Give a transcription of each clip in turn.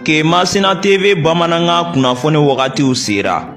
Kemasina TV bamanankan kunnafoni wagatiw sera.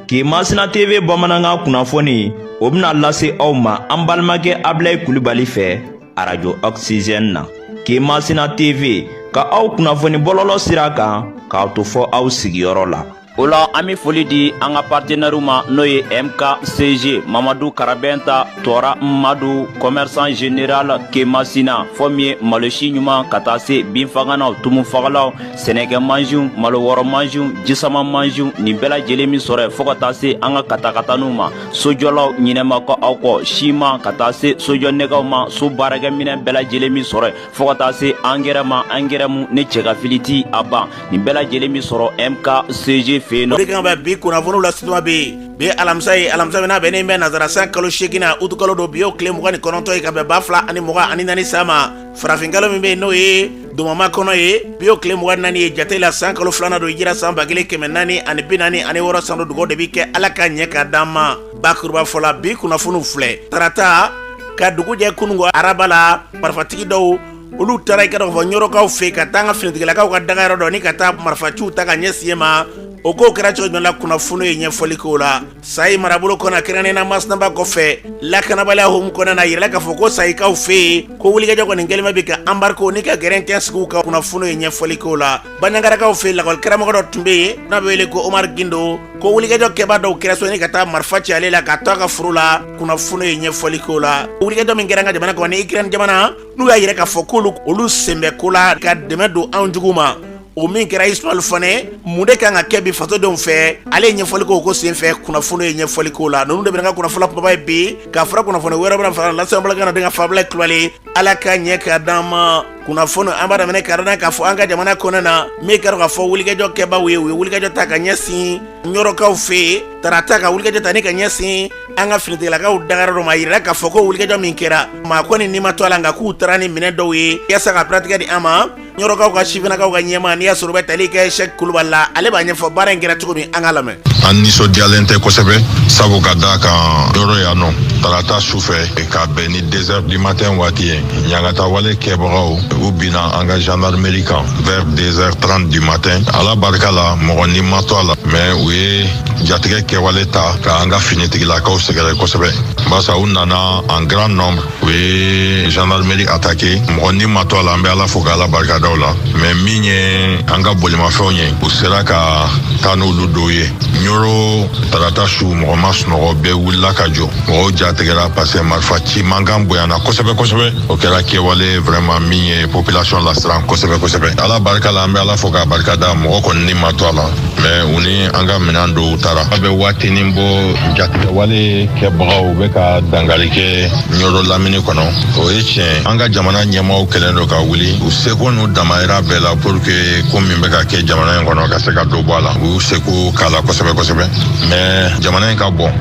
Kemasina TV bamanankan kunnafoni o bɛna lase aw ma an balimakɛ Abilayi Kulibali fɛ arajo Oxygène na. Kemasina TV ka aw kunnafoni bɔlɔlɔ sira kan k'aw to fɔ aw sigiyɔrɔ la. O la an bɛ foli di an ka partenaires ma, n'o ye MKCG Mamadu Karabɛnta Tɔra Madu, commerçant général Kemasina, fɔ min ye malosi ɲuman ka taa se binfaganaw, tumufagalaw, sɛnɛkɛ mansinw, malo wɔrɔ mansinw, jisama mansinw, nin bɛɛ lajɛlen min sɔrɔ yen, fo ka taa se an ka katakataniw ma, sojɔlaw ɲinɛma kɔ aw kɔ, siman ka taa se sojɔ nɛgɛw ma, so baarakɛminɛn bɛɛ lajɛlen min sɔrɔ yen, fo ka taa se angɛrɛ ma, angɛrɛ mu ne cɛ ka fili ti a ban, nin bɛɛ lajɛlen min sɔrɔ MKCG fɛ yen nɔ. O de kan bɛ bi kunnafoniw la situma bɛ yen. Bi alamisa ye, alamisa min n'a bɛnnen bɛ nazara san kalo 8 na, utukalo don, bi y'o tile 29 ye ka bɛn 2024 san ma. Farafinkalo min bɛ yen, n'o ye domama kɔnɔ ye, bi y'o tile 24 ye jate la, san kalo 2nan don, hijira san 1446 san don. Dugawu de bɛ kɛ Ala ka ɲɛ ka d'an ma. Bakuruba fɔ la, bi kunnafoniw filɛ: tarata ka dugu jɛ kununko araba la, marifatigi dɔw olu taara i ka dɔn k'a fɔ Ɲɔrɔkaw fɛ ka taa an ka finitigilakaw ka dagayɔrɔ dɔ ni ka taa marifaciw ta ka ɲɛsin yen ma. O ko kɛra cogo jumɛn la? Kunnafoni ye ɲɛfɔli k'o la. Sayi marabolo kɔnɔ, kɛrɛnkɛrɛnnenya la Masinaba kɔfɛ, lakanabaliya hukumu kɔnɔna na, yirala k'a fɔ ko sayikaw fɛ yen ko wulikajɔ kɔni kɛlen bɛ ka embargo ni ka gɛrɛntɛ sigi u kan. Kunnafoni ye ɲɛfɔli k'o la. Banjagarakaw fɛ, lakɔlikaramɔgɔ dɔ tun bɛ yen n'a bɛ wele ko Omar Gindo, ko wulikajɔ kɛba dɔw kɛra so ni ka taa marifa ci ale la ka to a ka foro la. Kunnafoni ye ɲɛfɔli k'o la. Wulikajɔ min kɛra an ka jamana kɔnɔ ni Ukraine jamana, n'u y'a yira k'a fɔ k'olu olu sen bɛ ko la ka dɛmɛ don anw jugu ma, o min kɛra Ismaël Fane, mun de kan ka kɛ bi fasodenw fɛ? Ale ye ɲɛfɔli k'o ko senfɛ. Kunnafoni ye ɲɛfɔli k'o la. Ninnu de bɛ ka kunnafoni kumaba ye bi ka fara kunnafoni wɛrɛ bɛna fara lasebalakan na. Denkɛ Fabila Kulubali, Ala ka ɲɛ ka d'an ma. Kunnafoni an b'a daminɛ ka k'a fɔ an ka jamana kɔnɔna na, min kɛra k'a fɔ wulikajɔ kɛbaw ye, u ye wulikajɔ ta ka ɲɛsin Ɲɔrɔkaw fɛ yen tarata, ka wulikajɔ ta ni ka ɲɛsin an ka finitigilakaw dagayɔrɔ dɔ ma. A yirala k'a fɔ ko wulikajɔ min kɛra, maa kɔni ni ma to a la, nka k'u taara ni minɛn dɔw ye yaasa ka piratigɛ di an ma. Ɲɔrɔkaw ka sifinnakaw ka ɲɛmaa, n'i y'a sɔrɔ bɛ tali kɛ Sɛki Kulubali la, ale b'a ɲɛfɔ baara in kɛra cogo min. An k'a lamɛn. An nisɔndiyalen tɛ kosɛbɛ, sabu ka da kan Ɲɔrɔ yan nɔ, tarata su fɛ ka bɛn ni 2 heures du matin waati ye, ɲangata wale kɛbagaw u binna an ka gendarmerie kan vers 2 heures 30 du matin. Ala barika la, mɔgɔ ni ma to a la, mais u ye jatigɛ kɛwale ta ka an ka finitigilakaw sɛgɛrɛ kosɛbɛ, barisa u nana en grand nombre, u ye gendarmerie attaqué. Mɔgɔ ni ma to a la, an bɛ Ala fo ka Ala barika da o la. Mais min ye an ka bolimafɛnw ye, u sera ka taa n'olu dɔw ye. Ɲɔrɔ tarata su, mɔgɔ ma sunɔgɔ, bɛɛ wulila ka jɔ, mɔgɔw jatigɛra parce que marifa ci mankan bonyana kosɛbɛ kosɛbɛ. O kɛra kɛwale vraiment min ye population lasiran kosɛbɛ kosɛbɛ. Ala barika la, an bɛ Ala fo k'a barika da, mɔgɔ kɔni ni ma to a la, mais u ni an ka minɛn dɔw taara. A bɛ waatinin bɔ, jatigɛwale kɛbagaw bɛ ka dankari kɛ Ɲɔrɔ lamini kɔnɔ. O ye tiɲɛ, an ka jamana ɲɛmaaw kɛlen don ka wuli u seko n'u damayira bɛɛ la pour que ko min bɛ ka kɛ jamana in kɔnɔ ka se ka dɔ bɔ a la. U y'u seko k'a la kosɛbɛ kosɛbɛ, mais jamana in ka bon,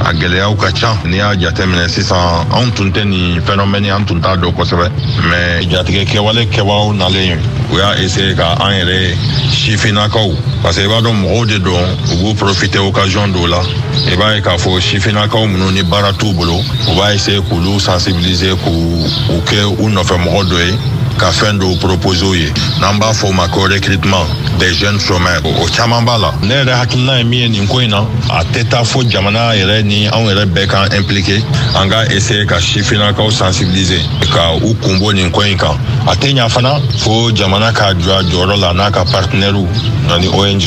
a gɛlɛyaw ka ca. N'i y'a jateminɛ sisan, anw tun tɛ nin phénomène, an tun t'a dɔn kosɛbɛ, mais jatigɛ kɛwale kɛbagaw nalen, u y'a essayer ka an yɛrɛ sifinnakaw, parce que i b'a dɔn mɔgɔw de don, u b'u profiter occasion dɔw la. I b'a ye k'a fɔ sifinnakaw minnu ni baara t'u bolo, u b'a essayer k'olu sensibiliser, k'u u kɛ u nɔfɛ mɔgɔ dɔ ye, ka fɛn dɔw proposer u ye, n'an b'a fɔ o ma ko recrutement des jeunes chômeurs. O caman b'a la. Ne yɛrɛ hakilina ye min ye nin ko in na, a tɛ taa fo jamana yɛrɛ ni anw yɛrɛ bɛɛ k'an impliqué, an ka essayer ka sifinnakaw sensibiliser ka u kun bɔ nin ko in kan. A tɛ ɲa fana fo jamana k'a jɔ a jɔyɔrɔ la n'a ka partenaires ani ONG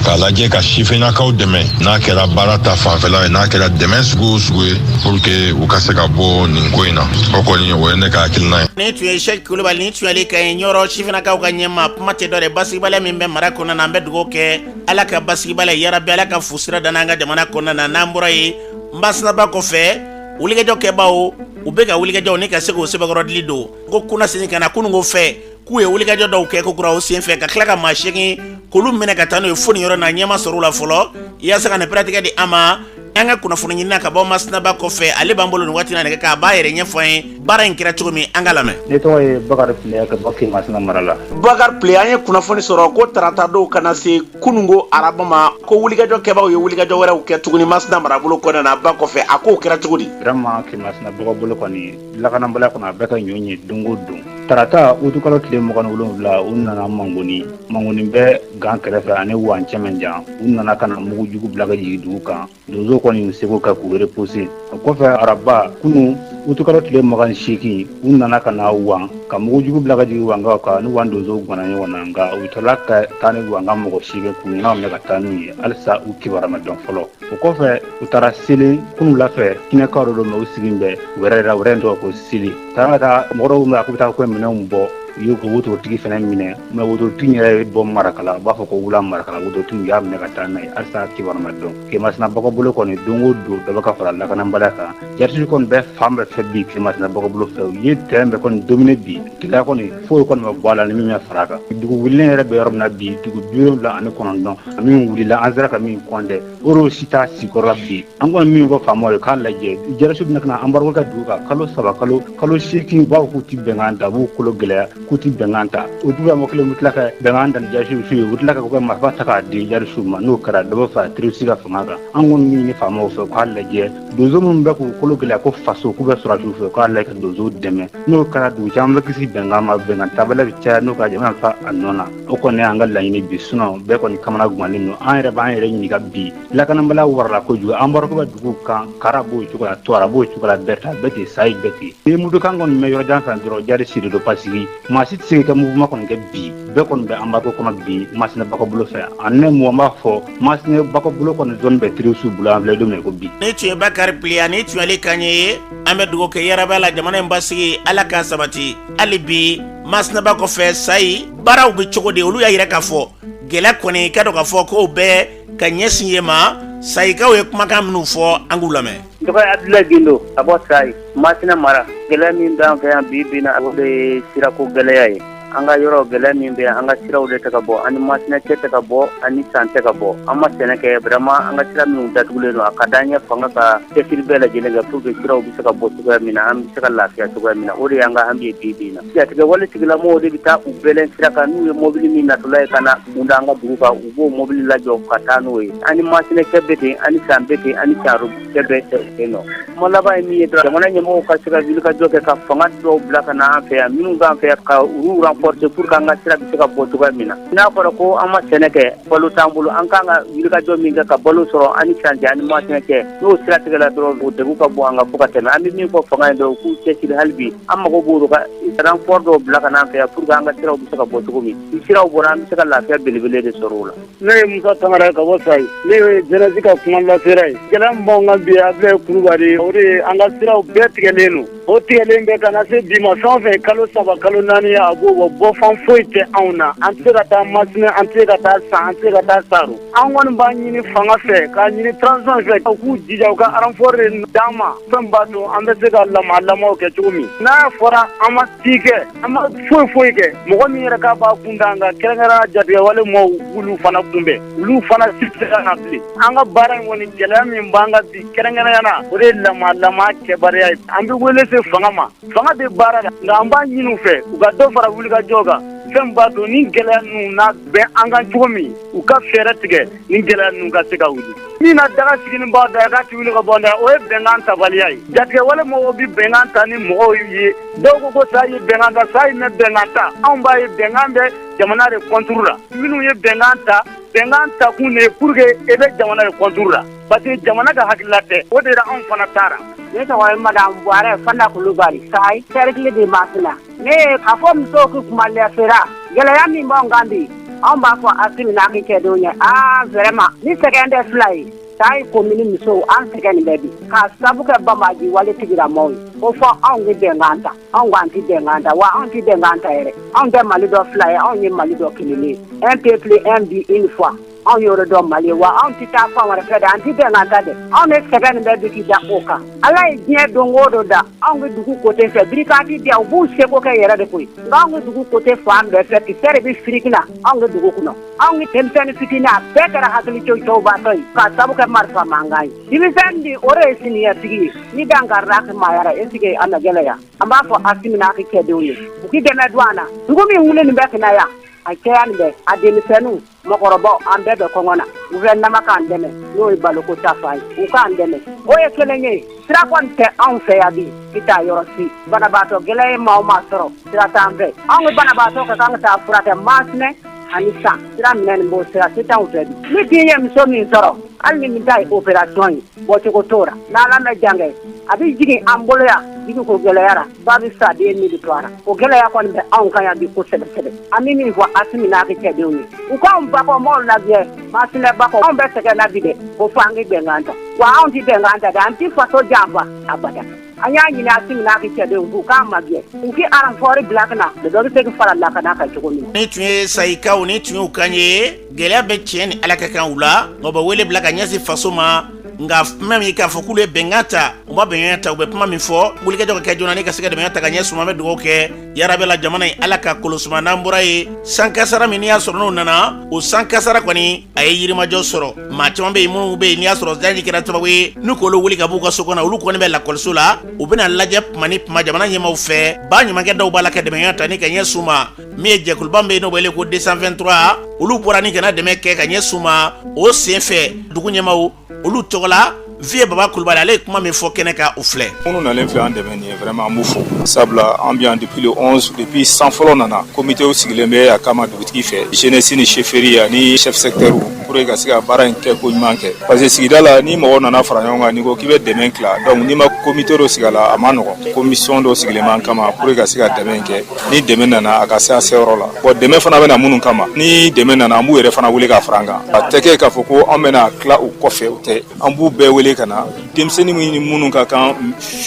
k'a lajɛ ka sifinnakaw dɛmɛ, n'a kɛra baara ta fanfɛla ye, n'a kɛra dɛmɛ sugu o sugu ye, pour que u ka se ka bɔ nin ko in na. O kɔni, o ye ne ka hakilina ye. Nin tun ye Sɛki Kulubali, nin tun y'ale ka ye Ɲɔrɔ sifinnakaw ka ɲɛmaa. Kuma tɛ dɔ de basigibaliya min bɛ mara kɔnɔna na, an bɛ dugawu kɛ Ala ka basigibaliya, yarabi Ala ka fusira da an ka jamana kɔnɔna na. N'an bɔra yen, Masinaba kɔfɛ, wulikajɔ kɛbaw u bɛ ka wulikajɔw ni ka se k'o sɛbɛnkɔrɔdili don ko kunnasini ka na kununko fɛ k'u ye wulikajɔ dɔw kɛ ko kura o senfɛ, ka tila ka maa 8 k'olu minɛ ka taa n'u ye fo nin yɔrɔ na, ɲɛma sɔrɔ u la fɔlɔ yaasa ka nin piratigɛ di an ma. An ka kunnafoni ɲinina ka bɔ Masinaba kɔfɛ, ale b'an bolo nin waati na nɛgɛ kan, a b'a yɛrɛ ɲɛfɔ an ye baara in kɛra cogo min, an ka lamɛn. Ne tɔgɔ ye Bakari Pile ka bɔ Kemasina mara la. Bakari Pile, an ye kunnafoni sɔrɔ ko tarata don ka na se kunungo araba ma, ko wulikajɔ kɛbaaw ye wulikajɔ wɛrɛw kɛ tuguni Masina marabolo kɔnɔna na ba kɔfɛ, a k'o kɛra cogo di? Vraiment, Kemasina bɔgɔ bolo kɔni, lakanabaliya kɔnɔ, a bɛɛ ka ɲɔ ɲɛ don o don. Tarata utukalo tile 27, u nana Mangoni. Mangoni bɛ gan kɛrɛfɛ ani wan cɛmɛjan. U nana ka na mugu jugu bila ka jigin dugu kan. Donso kɔni y'u seko kɛ k'u repousser. O kɔfɛ, araba kunu utukalo tile 28, u nana ka na wan ka mugu jugu bila ka jigin wankaw kan ni wan donsow ganna ɲɔgɔn na, nka u tilala ka taa ni wanka mɔgɔ 8 k'u ɲɛna minɛ ka taa n'u ye. Halisa u kibaruya ma dɔn fɔlɔ. O kɔfɛ, u taara seli kunu fɛ kinɛkaw dɔ don, u sigi bɛ wɛrɛ la, wɛrɛ tɔgɔ ko seli. Taara ka taa mɔgɔ dɔw bɛ k'u bɛ taa ko minɛnw bɔ, u ye wotorotigi fana minɛ, mais wotorotigi yɛrɛ bɔ Marakala, u b'a fɔ ko wula Marakala wotorotigi, u y'a minɛ ka taa n'a ye. Halisa kibaruya ma dɔn. Kemasina bɔgɔ bolo kɔni, don o don dɔ bɛ ka fara lakanabaliya kan. Jarisi kɔni bɛ fan bɛɛ fɛ bi. Kemasina bɔgɔ bolo fɛ, u ye terrain bɛɛ kɔni dominer bi. Gɛlɛya kɔni foyi kɔni ma bɔ a la ni min bɛ fara a kan. Dugu wulilen yɛrɛ bɛ yɔrɔ min na bi, dugu 79, min wulila, an sera ka min kɔndɛ, o si t'a sikɔrɔ bi. An kɔni min fɔ faamaw ye, k'a lajɛ, jarisiw bɛna ka na embargo kɛ dugu kan kalo 3, kalo 8. U b'a fɔ k'u ti bɛnkan ta, u b'u kolo gɛlɛya k'u ti bɛnkan ta. O dugu mɔgɔ kelen bɛ tila ka bɛnkan ta ni jarisiw ye, u tila ka kɛ marifa ta k'a di jarisiw ma. N'o kɛra, dɔ bɛ fara terroriste ka fanga kan. An kɔni min ɲini faamaw fɛ, k'a lajɛ, donso minnu bɛ k'u kolo gɛlɛya ko faso k'u bɛ sɔrɔdasiw fɛ, k'a lajɛ ka donsow dɛmɛ. N'o kɛra, dugu caman bɛ kisi bɛnkan ma, bɛnkan tabaliya bɛ caya. N'o kɛra, jamana fa a nɔ na. O kɔni y'an ka laɲini bi. Sinon bɛɛ kɔni kamana gannen don. An yɛrɛ b'an yɛrɛ ɲininka bi. Lakanabaliya warala kojugu, embargo bɛ dugu kan. Kara b'o cogo la, Tuwara b'o cogo la, Bɛrɛta bɛɛ ten, Sayi bɛɛ ten. Ni ye mutukan kɔni mɛn yɔrɔ jan fɛ dɔrɔn, jihadiste de don, parce que maa si tɛ se ka mouvement kɔni kɛ bi. Bɛɛ kɔni bɛ embargo kɔnɔ bi Masina Bakɔ bolo fɛ. Ani ne mɔgɔ b'a fɔ, Masina Bakɔ bolo kɔni, zone bɛɛ terroriste bolo, an filɛ don min ko bi. Ni tun ye Bakari Pile, ni tun y'ale kan ye. An bɛ dugawu kɛ yaraba la, jamana in basigi, Ala k'a sabati. Hali bi Masinaba kɔfɛ, Sayi baaraw bɛ cogo di? Olu y'a yira k'a fɔ gɛlɛya kɔni ka dɔn k'a fɔ k'o bɛɛ ka ɲɛsin ye ma. Sayikaw ye kumakan minnu fɔ, an k'u lamɛn. N tɔgɔ ye Abdoulaye Guindo ka bɔ Sayi, Masina mara. Gɛlɛya min b'an fɛ yan bi bi na, o de ye sirako gɛlɛya ye. An ka yɔrɔ gɛlɛya min bɛ, an ka siraw de tɛ ka bɔ, an ni Masina cɛ tɛ ka bɔ, an ni San tɛ ka bɔ. An ma sɛnɛ kɛ vraiment. An ka sira minnu datugulen don, a ka d'an ye fanga ka cɛsiri bɛɛ lajɛlen kɛ pour que siraw bɛ se ka bɔ cogoya min na, an bɛ se ka lafiya cogoya min na. O de y'an ka hami ye bi bi in na. Jatigɛ wale tigilamɔgɔw de bɛ taa u bɛlɛn sira kan. N'u ye mobili min natɔla ye ka na kun da an ka dugu kan, u b'o mobili lajɔ ka taa n'o ye. An ni Masina cɛ bɛ ten, an ni San bɛ ten, an ni Caro cɛ bɛ ten nɔ. Kuma laban ye min ye dɔrɔn, jamana ɲɛmɔgɔw ka se ka wuli ka jɔ kɛ ka fanga dɔw bila ka na an fɛ yan, minnu b'an fɛ yan, ka olu renforcer pour que an ka sira bɛ se ka bɔ cogoya min na. N'a fɔra ko an ma sɛnɛ kɛ, balo t'an bolo, an kan ka wulikajɔ min kɛ ka balo sɔrɔ, an ni San cɛ, an ni Masina cɛ, n'o sira tigɛla dɔrɔn, o degun ka bon an kan fo ka tɛmɛ. An bɛ min fɔ fanga ye dɔrɔn, u k'u cɛsiri hali bi. An mago b'o ka renfort dɔw bila ka na an fɛ yan pour que an ka siraw bɛ se ka bɔ cogo min. Ni siraw bɔra, an bɛ se ka lafiya belebele de sɔrɔ o la. Ne ye Musa Tangara ye ka bɔ Sayi. Ne ye jeunesse ka kuma lasera ye. Gɛlɛya min b'anw kan bi, Abdoulaye Kulubali, o de ye an ka siraw bɛɛ tigɛlen don. O tigɛlen bɛ ka na se bi ma, fɛn o fɛn kalo 3, kalo 4, a b'o bɔ. Bɔfan foyi tɛ anw na. An tɛ se ka taa Masina, an tɛ se ka taa San, an tɛ se ka taa Saro. An kɔni b'a ɲini fanga fɛ, k'a ɲini transition fɛ, u k'u jija u ka renfort de d'an ma, fɛn b'a to an bɛ se ka lama lamaw kɛ cogo min. N'a fɔra an ma ci kɛ, an ma foyi foyi kɛ, mɔgɔ min yɛrɛ k'a b'a kun da an kan, kɛrɛnkɛrɛnnenya jatigɛwale maaw, olu fana kunbɛn, olu fana si tɛ se ka na bilen. An ka baara in kɔni, gɛlɛya min b'an kan bi kɛrɛnkɛrɛnnenya na, o de ye lama lama kɛbaliya ye. An bɛ wele se fanga ma, fanga bɛ baara la, nka an b'a ɲini u fɛ u ka dɔ fara wulikajɔ kan, fɛn b'a to ni gɛlɛya ninnu n'a bɛ an kan cogo min, u ka fɛɛrɛ tigɛ ni gɛlɛya ninnu ka se ka wuli. Min na daga sigi b'a da k'a ti wuli ka bɔ da, o ye bɛnkan tabaliya ye. Jatigɛwale mɔgɔw bɛ bɛnkan ta ni mɔgɔw ye. Dɔw ko ko sa ye bɛnkan ta, sa ye mɛn bɛnkan ta. Anw b'a ye bɛnkan bɛ jamana de contre la. Minnu ye bɛnkan ta, bɛnkan ta kun de ye pour que e bɛ jamana de contre la, parce que jamana ka hakilila tɛ. O de la anw fana taara. Ne tɔgɔ ye madame Buwarɛ Fanta Kulubali, Sayi cercle de Masina. Ne ye a fɔ musow k'u kuma lafera. Gɛlɛya min b'anw kan bi, anw b'a fɔ Asimi n'a ka cɛdenw ye, aa vraiment, ni sɛgɛn tɛ fila ye, Sayi commune musow, an sɛgɛn nin bɛ bi k'a sabu kɛ banbaji wale tigilamɔgɔw ye. Ko fɔ anw kɛ bɛnkan ta, anw ko an tɛ bɛnkan ta wa, anw tɛ bɛnkan ta yɛrɛ. Anw tɛ Mali dɔ fila ye, anw ye Mali dɔ kelen ye. Un peuple, un but, une foi. Anw y'o de dɔn Mali ye wa anw tɛ taa fan wɛrɛ fɛ dɛ, an tɛ bɛnkan ta dɛ. Anw bɛ sɛgɛn nin bɛɛ bi k'i da o kan. Ala ye diɲɛ don o don da, anw ka dugu côté fɛ brigade bɛ yan, u b'u seko kɛ yɛrɛ de koyi. Nka anw ka dugu côté fan bɛɛ fɛ kisɛ de bɛ firiki la anw ka dugu kɔnɔ. Anw ka denmisɛnnin fitinin a bɛɛ kɛra hakili cɔcɔbatɔ ye k'a sabu kɛ marifa mankan ye. Denmisɛnnin di o de ye siniɲɛsigi ye. Ni dankarila a maaya la est ce que a na gɛlɛya? An b'a fɔ Asimi n'a ka cɛdenw ye u k'i dɛmɛ don an na. Dugu min wuli nin bɛ ka na yan, a caya nin bɛ, a denmisɛnninw, mɔgɔkɔrɔbaw, an bɛɛ bɛ kɔngɔ na. Gouvernement k'an dɛmɛ n'o ye baloko ta fan ye, u k'an dɛmɛ. O ye kelen ye, sira kɔni tɛ anw fɛ yan bi, i taa yɔrɔ si. Banabaatɔ gɛlɛn ye maa o maa sɔrɔ, sira t'an fɛ. Anw ka banabaatɔ ka kan ka taa furakɛ Masina ani San, sira minɛ nin b'o sira si t'anw fɛ bi. Ni den ye muso min sɔrɔ, hali ni min ta ye opération ye, bɔcogo t'o la. N'Ala ma jan kɛ, a bɛ jigin an bolo yan, jigi ko gɛlɛyara, ba bɛ sa den ni bɛ to a la. O gɛlɛya kɔni bɛ anw kan yan bi kosɛbɛ kosɛbɛ. An bɛ min fɔ Asimi n'a ka cɛdenw ye, u k'anw bakɔmɔgɔw lajɛ, Masina bakɔ, anw bɛ sɛgɛn na bi dɛ, ko fo an ka bɛnkan ta. Wa anw tɛ bɛnkan ta dɛ, an tɛ faso janfa abada. An y'a ɲini Asimi n'a ka cɛdenw fɛ, u k'an magɛn, u k'i renfort bila ka na, dɔ bɛ se ka fara lakana kan cogo min na. Ni tun ye sayikaw ni tun y'u kan ye, gɛlɛya bɛ tiɲɛ ni Ala ka kan u la, nka u bɛ wele bila ka ɲɛsin faso ma. Nka kuma min k'a fɔ k'olu ye bɛnkan ta, u ma bɛnkan ta, u bɛ kuma min fɔ, wulikajɔ ka kɛ joona ni ka se ka dɛmɛ ta ka ɲɛsin u ma. An bɛ dugawu kɛ yarabi la jamana in Ala ka kolosuma. N'an bɔra yen, sankasara min n'i y'a sɔrɔ n'o nana, o sankasara kɔni a ye yirimajɔ sɔrɔ. Maa caman bɛ yen minnu bɛ yen n'i y'a sɔrɔ sanji kɛra sababu ye n'u k'olu wuli ka b'u ka so kɔnɔ, olu kɔni bɛ lakɔliso la, u bɛna lajɛ tuma ni tuma jamana ɲɛmaaw fɛ. Ba ɲumankɛ dɔw b'a la ka dɛmɛ ta ni ka ɲɛsin u ma. Min ye jɛkuluba min bɛ yen n'o wele ko 223, olu bɔra ni ka na dɛmɛ kɛ ka ɲɛsin u ma. O senfɛ dugu ɲɛmaaw olu tɔgɔ la, Vieux Baba Kulubali, ale ye kuma min fɔ kɛnɛ kan, o filɛ. Minnu nalen filɛ an dɛmɛ nin ye, vraiment an b'u fo, sabula an bɛ yan depuis le 11, depuis san fɔlɔ nana, comité sigilen bɛ a kama dugutigi fɛ, jeunesse ni chefferie ani chef secteur, pour que ka se ka baara in kɛ ko ɲuman kɛ, parce que sigida la, ni mɔgɔ nana fara ɲɔgɔn kan, n'i ko k'i bɛ dɛmɛ tila, donc n'i ma comité dɔ sigi a la, a ma nɔgɔn. Commission dɔ sigilen b'an kama pour que ka se ka dɛmɛ kɛ. Ni dɛmɛ nana, a ka se a seyɔrɔ la. Bon, dɛmɛ fana bɛ na minnu kama, ni dɛmɛ nana, an b'u yɛrɛ fana wele ka fara an kan. A tɛ kɛ k'a fɔ ko an bɛna tila u kɔfɛ, o tɛ. An b'u bɛɛ wele ka na, denmisɛnnin ni minnu ka kan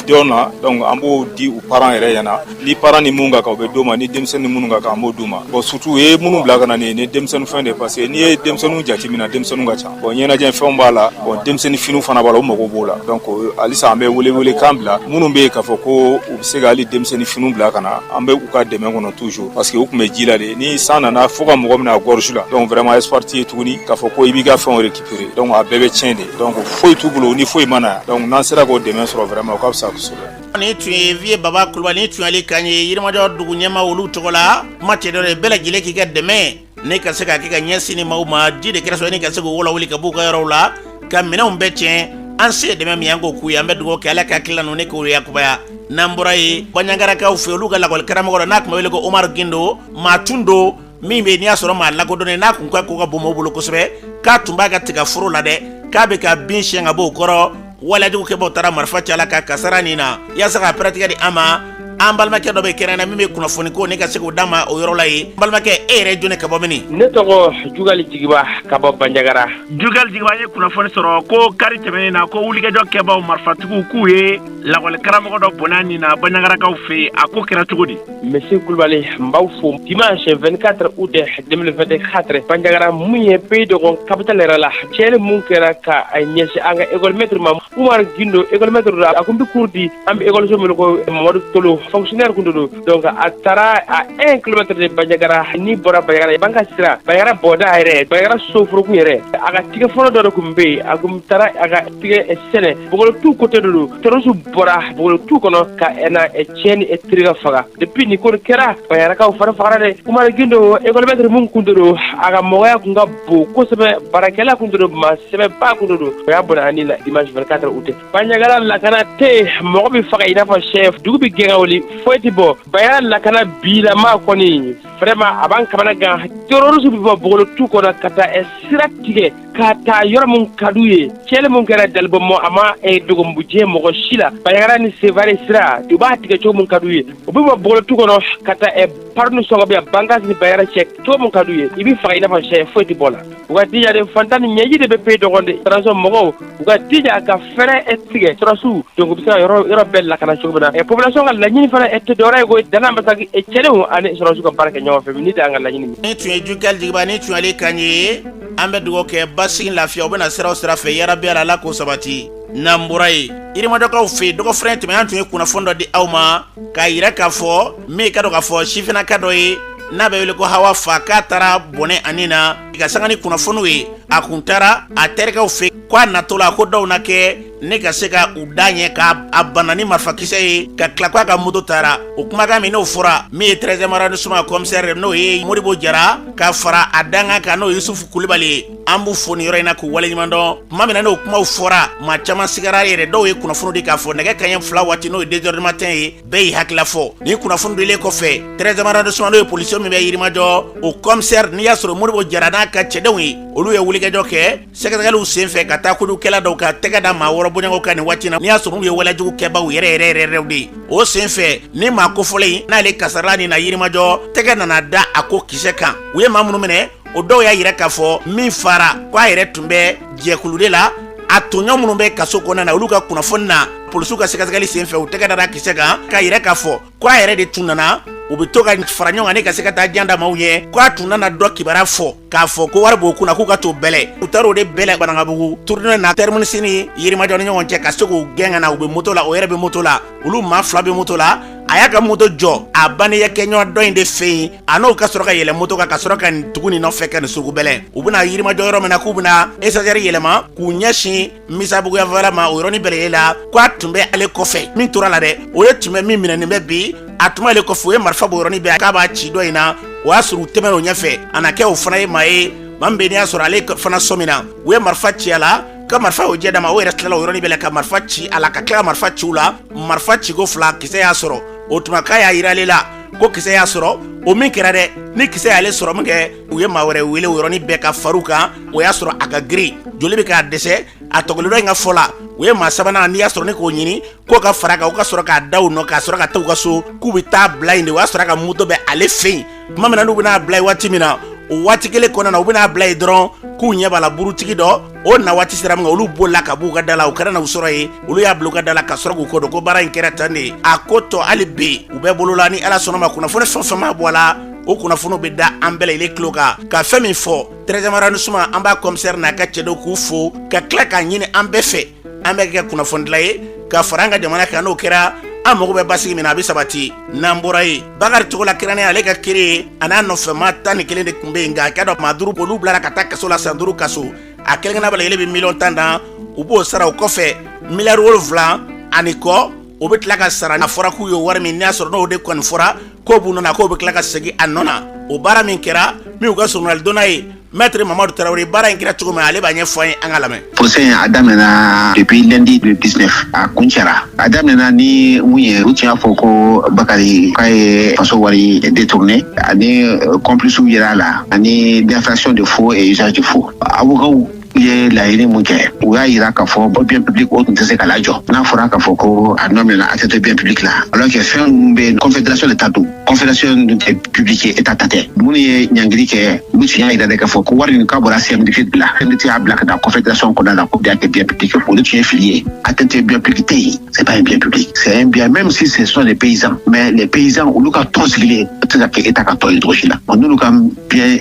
dɔn na, donc an b'o di u parents yɛrɛ ɲɛna. Ni parents ni mun ka kan, o bɛ d'u ma. Ni denmisɛnnin ni minnu ka kan, an b'o d'u ma. Bon, surtout u ye minnu bila ka na nin ye, ni denmisɛnnin fɛn de, parce que n'i ye denmisɛnninw jateminɛ, denmisɛnninw ka ca. Bon, ɲɛnajɛ fɛnw b'a la, bon, denmisɛnnin finiw fana b'a la, u mago b'o la. Donc halisa an bɛ wele wele kan bila minnu bɛ yen k'a fɔ ko u bɛ se ka hali denmisɛnnin finiw bila ka na, an bɛ u ka dɛmɛ kɔnɔ toujours, parce que u tun bɛ ji la de. Ni san nana fo ka mɔgɔ minɛ a gorge la, donc vraiment espoir t'i ye tuguni k'a fɔ ko i b'i ka fɛnw récupérer. Donc a bɛɛ bɛ tiɲɛ de, donc foyi t'u bolo ni foyi ma na. Donc n'an sera k'o dɛmɛ sɔrɔ, vraiment o ka fisa kosɛbɛ. Ni tun ye Vieux Baba Kulubali, ni tun y'ale kan ye Yirimajɔ dugu ɲɛmaa olu tɔgɔ la. Kuma cɛ dɔ de bɛɛ lajɛlen k'i ka dɛmɛ ne ka se ka kɛ ka ɲɛsin ni maaw ma. Ji de kɛra sababu ni ka se k'u wuli ka b'u ka yɔrɔw la ka minɛnw bɛɛ tiɲɛ. An se dɛmɛ min an k'o k'u ye, an bɛ dugawu kɛ Ala ka tila ninnu ne k'o yakubaya. N'an bɔra yen, Baɲagarakaw fɛ, olu ka lakɔli karamɔgɔ dɔ n'a tun bɛ wele ko Umaru Gindo, maa tun don min bɛ n'i y'a sɔrɔ maa lakodɔnnen n'a kun ka ko ka bon maaw bolo kosɛbɛ, k'a tun b'a ka tiga foro la dɛ, k'a bɛ ka bin siɲɛ ka bɔ o kɔrɔ. Walejugukɛbaw taara marifa ci a la ka kasara nin na. Yaasa ka pɛrɛtigɛ di an ma, an balimakɛ dɔ bɛ kɛnɛ na min bɛ kunnafoni ko ne ka se k'o d'a ma o yɔrɔ la yen. Balimakɛ, e yɛrɛ jɔn ka bɔ min? Ne tɔgɔ Jugali Jigiba ka bɔ Banjagara. Jugali Jigiba, ye kunnafoni sɔrɔ ko kari tɛmɛnen na, ko wulikajɔ kɛbaw marifatigiw k'u ye lakɔli karamɔgɔ dɔ bɔnɛ nin na Banjagarakaw fɛ yen. A ko kɛra cogo di? Monsieur Kulubali, n b'aw fo. Dimanche 24 août 2024, Banjagara mun ye Pays Dogon capitale yɛrɛ la, tiɲɛni mun kɛra ka ɲɛsin an ka école maître ma, Umar Gindo, école maître don, a kun bɛ cours di an bɛ école min ko Mamadu Tolo, fonctionnaire kun don. Donc a taara à 1 kilomètre de Banjagara, ni bɔra Banjagara banka sira, Banjagara bɔda yɛrɛ, Banjagara soforokun yɛrɛ, a ka tigɛ fɔlɔ dɔ de kun bɛ yen, a kun taara a ka tigɛ sɛnɛ Bogolotu côté de don. Terroriste bɔra Bogolotu kɔnɔ ka na tiɲɛni tiri ka faga. Depuis nin ko kɛra, Banjagarakaw fari fagara dɛ. Umar Gindo, école maître mun kun don, a ka mɔgɔya kun ka bon kosɛbɛ, baarakɛla kun don, maa sɛbɛba kun don. O y'a bɔnɛ ani la dimanche 24 août. Banjagara lakana tɛ yen, mɔgɔ bɛ faga i n'a fɔ sɛ, dugu bɛ gɛn ka wuli, foyi tɛ bɔ. Banjagara lakana bilama kɔni, vraiment a b'an kamana gan. Terroriste bɛ bɔ Bogolotu kɔnɔ ka taa sira tigɛ ka taa yɔrɔ min ka d'u ye. Tiɲɛni mun kɛra Dalibɔmɔ, a ma dogonbujɛ mɔgɔ si la. Banjagara ni Sevare sira, u b'a tigɛ cogo min ka d'u ye. U bɛ bɔ Bogolotu kɔnɔ ka taa parnu sɔngɔ bɛ yan Bankasi ni Banjagara cɛ, cogo min ka d'u ye. I bɛ faga i n'a fɔ sɛ, foyi tɛ bɔ la. U ka dija de, fantan ni ɲɛji de bɛ Pays Dogon de. Transition mɔgɔw, u ka dija ka fɛrɛ tigɛ sɔrɔsiw, donc u bɛ se ka yɔrɔ bɛɛ lakana cogo min na. Population ka laɲini fana tɛ dɔwɛrɛ ye ko Dana Masaki cɛlenw ani sɔrɔsiw ka baara kɛ ɲɔgɔn fɛ. Ni de y'an ka laɲini. Ni tun ye Jukali Jigiba, ni tun y'ale kan ye. An bɛ dugawu kɛ basigi lafiya o bɛna sira o sira fɛ, yarabi Ala k'o sabati. N'an bɔra yen, Yirimajɔkaw fɛ yen, dɔgɔfɛrɛn tɛmɛn, an tun ye kunnafoni dɔ di aw ma k'a yira k'a fɔ min ka dɔn k'a fɔ sifinnaka dɔ ye n'a bɛ wele ko Hawa Fa, k'a taara bɔnɛ a ni na ka sanga ni kunnafoniw ye. A kun taara a terikɛw fɛ, ko a natɔ la ko dɔw na kɛ ne ka se ka u da ɲɛ k'a bana ni marifakisɛ ye ka tila k'a ka moto taara. O kumakan min n'o fɔra, min ye 13e arrondissement commissaire, n'o ye Modibo Jara, ka fara a dankan kan, n'o ye Yusufu Kulibali ye, an b'u fo nin yɔrɔ in na k'u waleɲuman dɔn. Tuma min na n'o kumaw fɔra, maa caman sigara yɛrɛ. Dɔw ye kunnafoni di k'a fɔ nɛgɛ kanɲɛ 2 waati, n'o ye 2 heures du matin ye, bɛɛ y'i hakilila fɔ. Nin kunnafoni dilen kɔfɛ, 13e arrondissement, n'o ye policier min bɛ Yirimajɔ, o commissaire, n'i y'a sɔrɔ Modibo Jara n'a ka cɛdenw ye, olu ye wulikajɔ kɛ sɛgɛsɛgɛliw senfɛ ka taa kojugukɛla dɔw ka tɛgɛ da maa 6 bɔɲɔgɔn kan nin waati na, n'i y'a sɔrɔ n'u ye walejugu kɛbaw yɛrɛ yɛrɛ yɛrɛ yɛrɛ de ye. O senfɛ, ni maa kofɔlen n'ale kasarala nin na Yirimajɔ, tɛgɛ nana da a ko kisɛ kan. U ye maa minnu minɛ, o dɔw y'a yira k'a fɔ min fara ko a yɛrɛ tun bɛ jɛkulu de la, a tɔɲɔ minnu bɛ kaso kɔnɔna na, olu ka kunnafoni na, polisiw ka sɛgɛsɛgɛli senfɛ, u tɛgɛ dara kisɛ kan k'a yira k'a fɔ ko a yɛrɛ de tun nana, u bɛ to ka fara ɲɔgɔn kan ne ka se ka taa jan da maaw ɲɛ, ko a tun nana dɔ kibaruya fɔ k'a fɔ ko wari b'o kunna k'u ka t'o bɛlɛ. U taara o de bɛlɛ Banankabugu tournée na, terminus ni Yirimajɔ ni ɲɔgɔn cɛ, ka se k'u gɛn ka na. U bɛ moto la, o yɛrɛ bɛ moto la, olu maa 2 bɛ moto la. A y'a ka moto jɔ a bannikɛɲɔgɔn dɔ in de fɛ yen, a n'o ka sɔrɔ ka yɛlɛ moto kan ka sɔrɔ ka nin tugu nin nɔfɛ ka nin sugu bɛlɛ. U bɛna Yirimajɔ yɔrɔ min na, k'u bɛna échangeur yɛlɛma k'u ɲɛsin Misabugu yanfɛla ma, o yɔrɔnin bɛlɛ la ko a tun bɛ ale kɔfɛ. Min tora la dɛ, o ye tun bɛ min minɛnen bɛ bi, a tun b'ale kɔfɛ. U ye marifa bɔ yɔrɔnin bɛɛ k'a b'a ci dɔ in na. O y'a sɔrɔ u tɛmɛna o ɲɛfɛ, a na kɛ o fana ye maa ye, maa min bɛ n'i y'a sɔrɔ ale fana sɔmina. U ye marifa ci a la, ka marifa o jɛ d'a ma. O yɛrɛ tilala o yɔrɔnin bɛɛ la ka marifa ci a la, ka tila ka marifa ci u la. Marifa ciko 2, kisɛ y'a sɔrɔ. O tuma k'a y'a yira ale la ko kisɛ y'a sɔrɔ. O min kɛra dɛ, ni kisɛ y'ale sɔrɔ min kɛ, u ye maa wɛrɛ wele o yɔrɔnin bɛɛ ka far'u kan. O y'a sɔrɔ a ka girin, joli bɛ k'a dɛsɛ. A tɔgɔlidɔ in ka fɔ la, u ye maa sabanan, n'i y'a sɔrɔ ne k'o ɲini k'o ka fara kan, u ka sɔrɔ k'a da u nɔ k'a sɔrɔ ka taa u ka so k'u bɛ taa bila yen de. O y'a sɔrɔ a ka moto bɛ ale fɛ yen. Tuma min na n'u bɛna bila yen waati min na, o waati kelen kɔnɔna na, u bɛna bila yen dɔrɔn k'u ɲɛ b'a la burutigi dɔ, o na waati sera min olu bolila ka b'u ka da la, u kɛra na u sɔrɔ yen. Olu y'a bila u ka da la ka sɔrɔ k'u kɔ don ko baara in kɛra tan de ye. A ko tɔ hali bi u bɛɛ bolo la. Ni Ala sɔnna ma, kunnafoni fɛn o fɛn maa bɔ a la, o kunnafoniw bɛ da an bɛɛ lajɛlen tulo kan. Ka fɛn min fɔ, 13e arrondissement, an b'a commissaire n'a ka cɛdenw k'u fo, ka tila k'a ɲini an bɛɛ fɛ, an bɛ kɛ kunnafonidila ye ka fara an ka jamana kan. N'o kɛra, an mago bɛ basigi min na, a bɛ sabati. N'an bɔra yen, Bakari Togola kɛrɛnnen, ale ka kiri ye, a n'a nɔfɛmaa 11 de tun bɛ yen, nka a ka dɔn maa 5, olu bilara ka taa kaso la, san 5 kaso. A kelen kelenna bɛɛ lajɛlen bɛ miliyɔn 10 dan, u b'o sara. O kɔfɛ, miliyari 7 ani kɔ, o bɛ tila ka sara. A fɔra k'u ye wari min, n'a y'a sɔrɔ n'o de kɔni fɔra k'o b'u nɔ na, k'o bɛ tila ka segin a nɔ na. O baara min kɛra, min u ka surunalidonna ye Maître Mamadu Tarawele, baara in kɛra cogo min, ale b'a ɲɛfɔ an ye, an ka lamɛn. Procès in a daminɛna depuis lundi le 19, a kuncɛra. A daminɛna ni mun ye? U tun y'a fɔ ko Bakari k'a ye faso wari détourné, ani complice yera a la, ani d'infraction de faux et usage de faux. Avocat ye laɲini mun kɛ? U y'a yira k'a fɔ bien public o tun tɛ se ka lajɔ, n'a fɔra k'a fɔ ko a nɔ minɛna atteinte bien public la, alors que fɛn mun bɛ confédération de ta don, confédération dun tɛ public ye, état ta tɛ. Minnu ye ɲangili kɛ, olu tun y'a yira de k'a fɔ ko wari nin k'a bɔra CMDT de la, CMDT y'a bila ka taa confédération kɔnɔna la, ko bien kɛ bien public. Olu tun ye fili ye. Atteinte bien public tɛ yen, c'est pas un bien public, c'est un bien, même si ce sont des paysans, mais les paysans, olu ka tɔn sigilen tɛ se ka kɛ état ka tɔn ye cogo si la. N'olu ka bien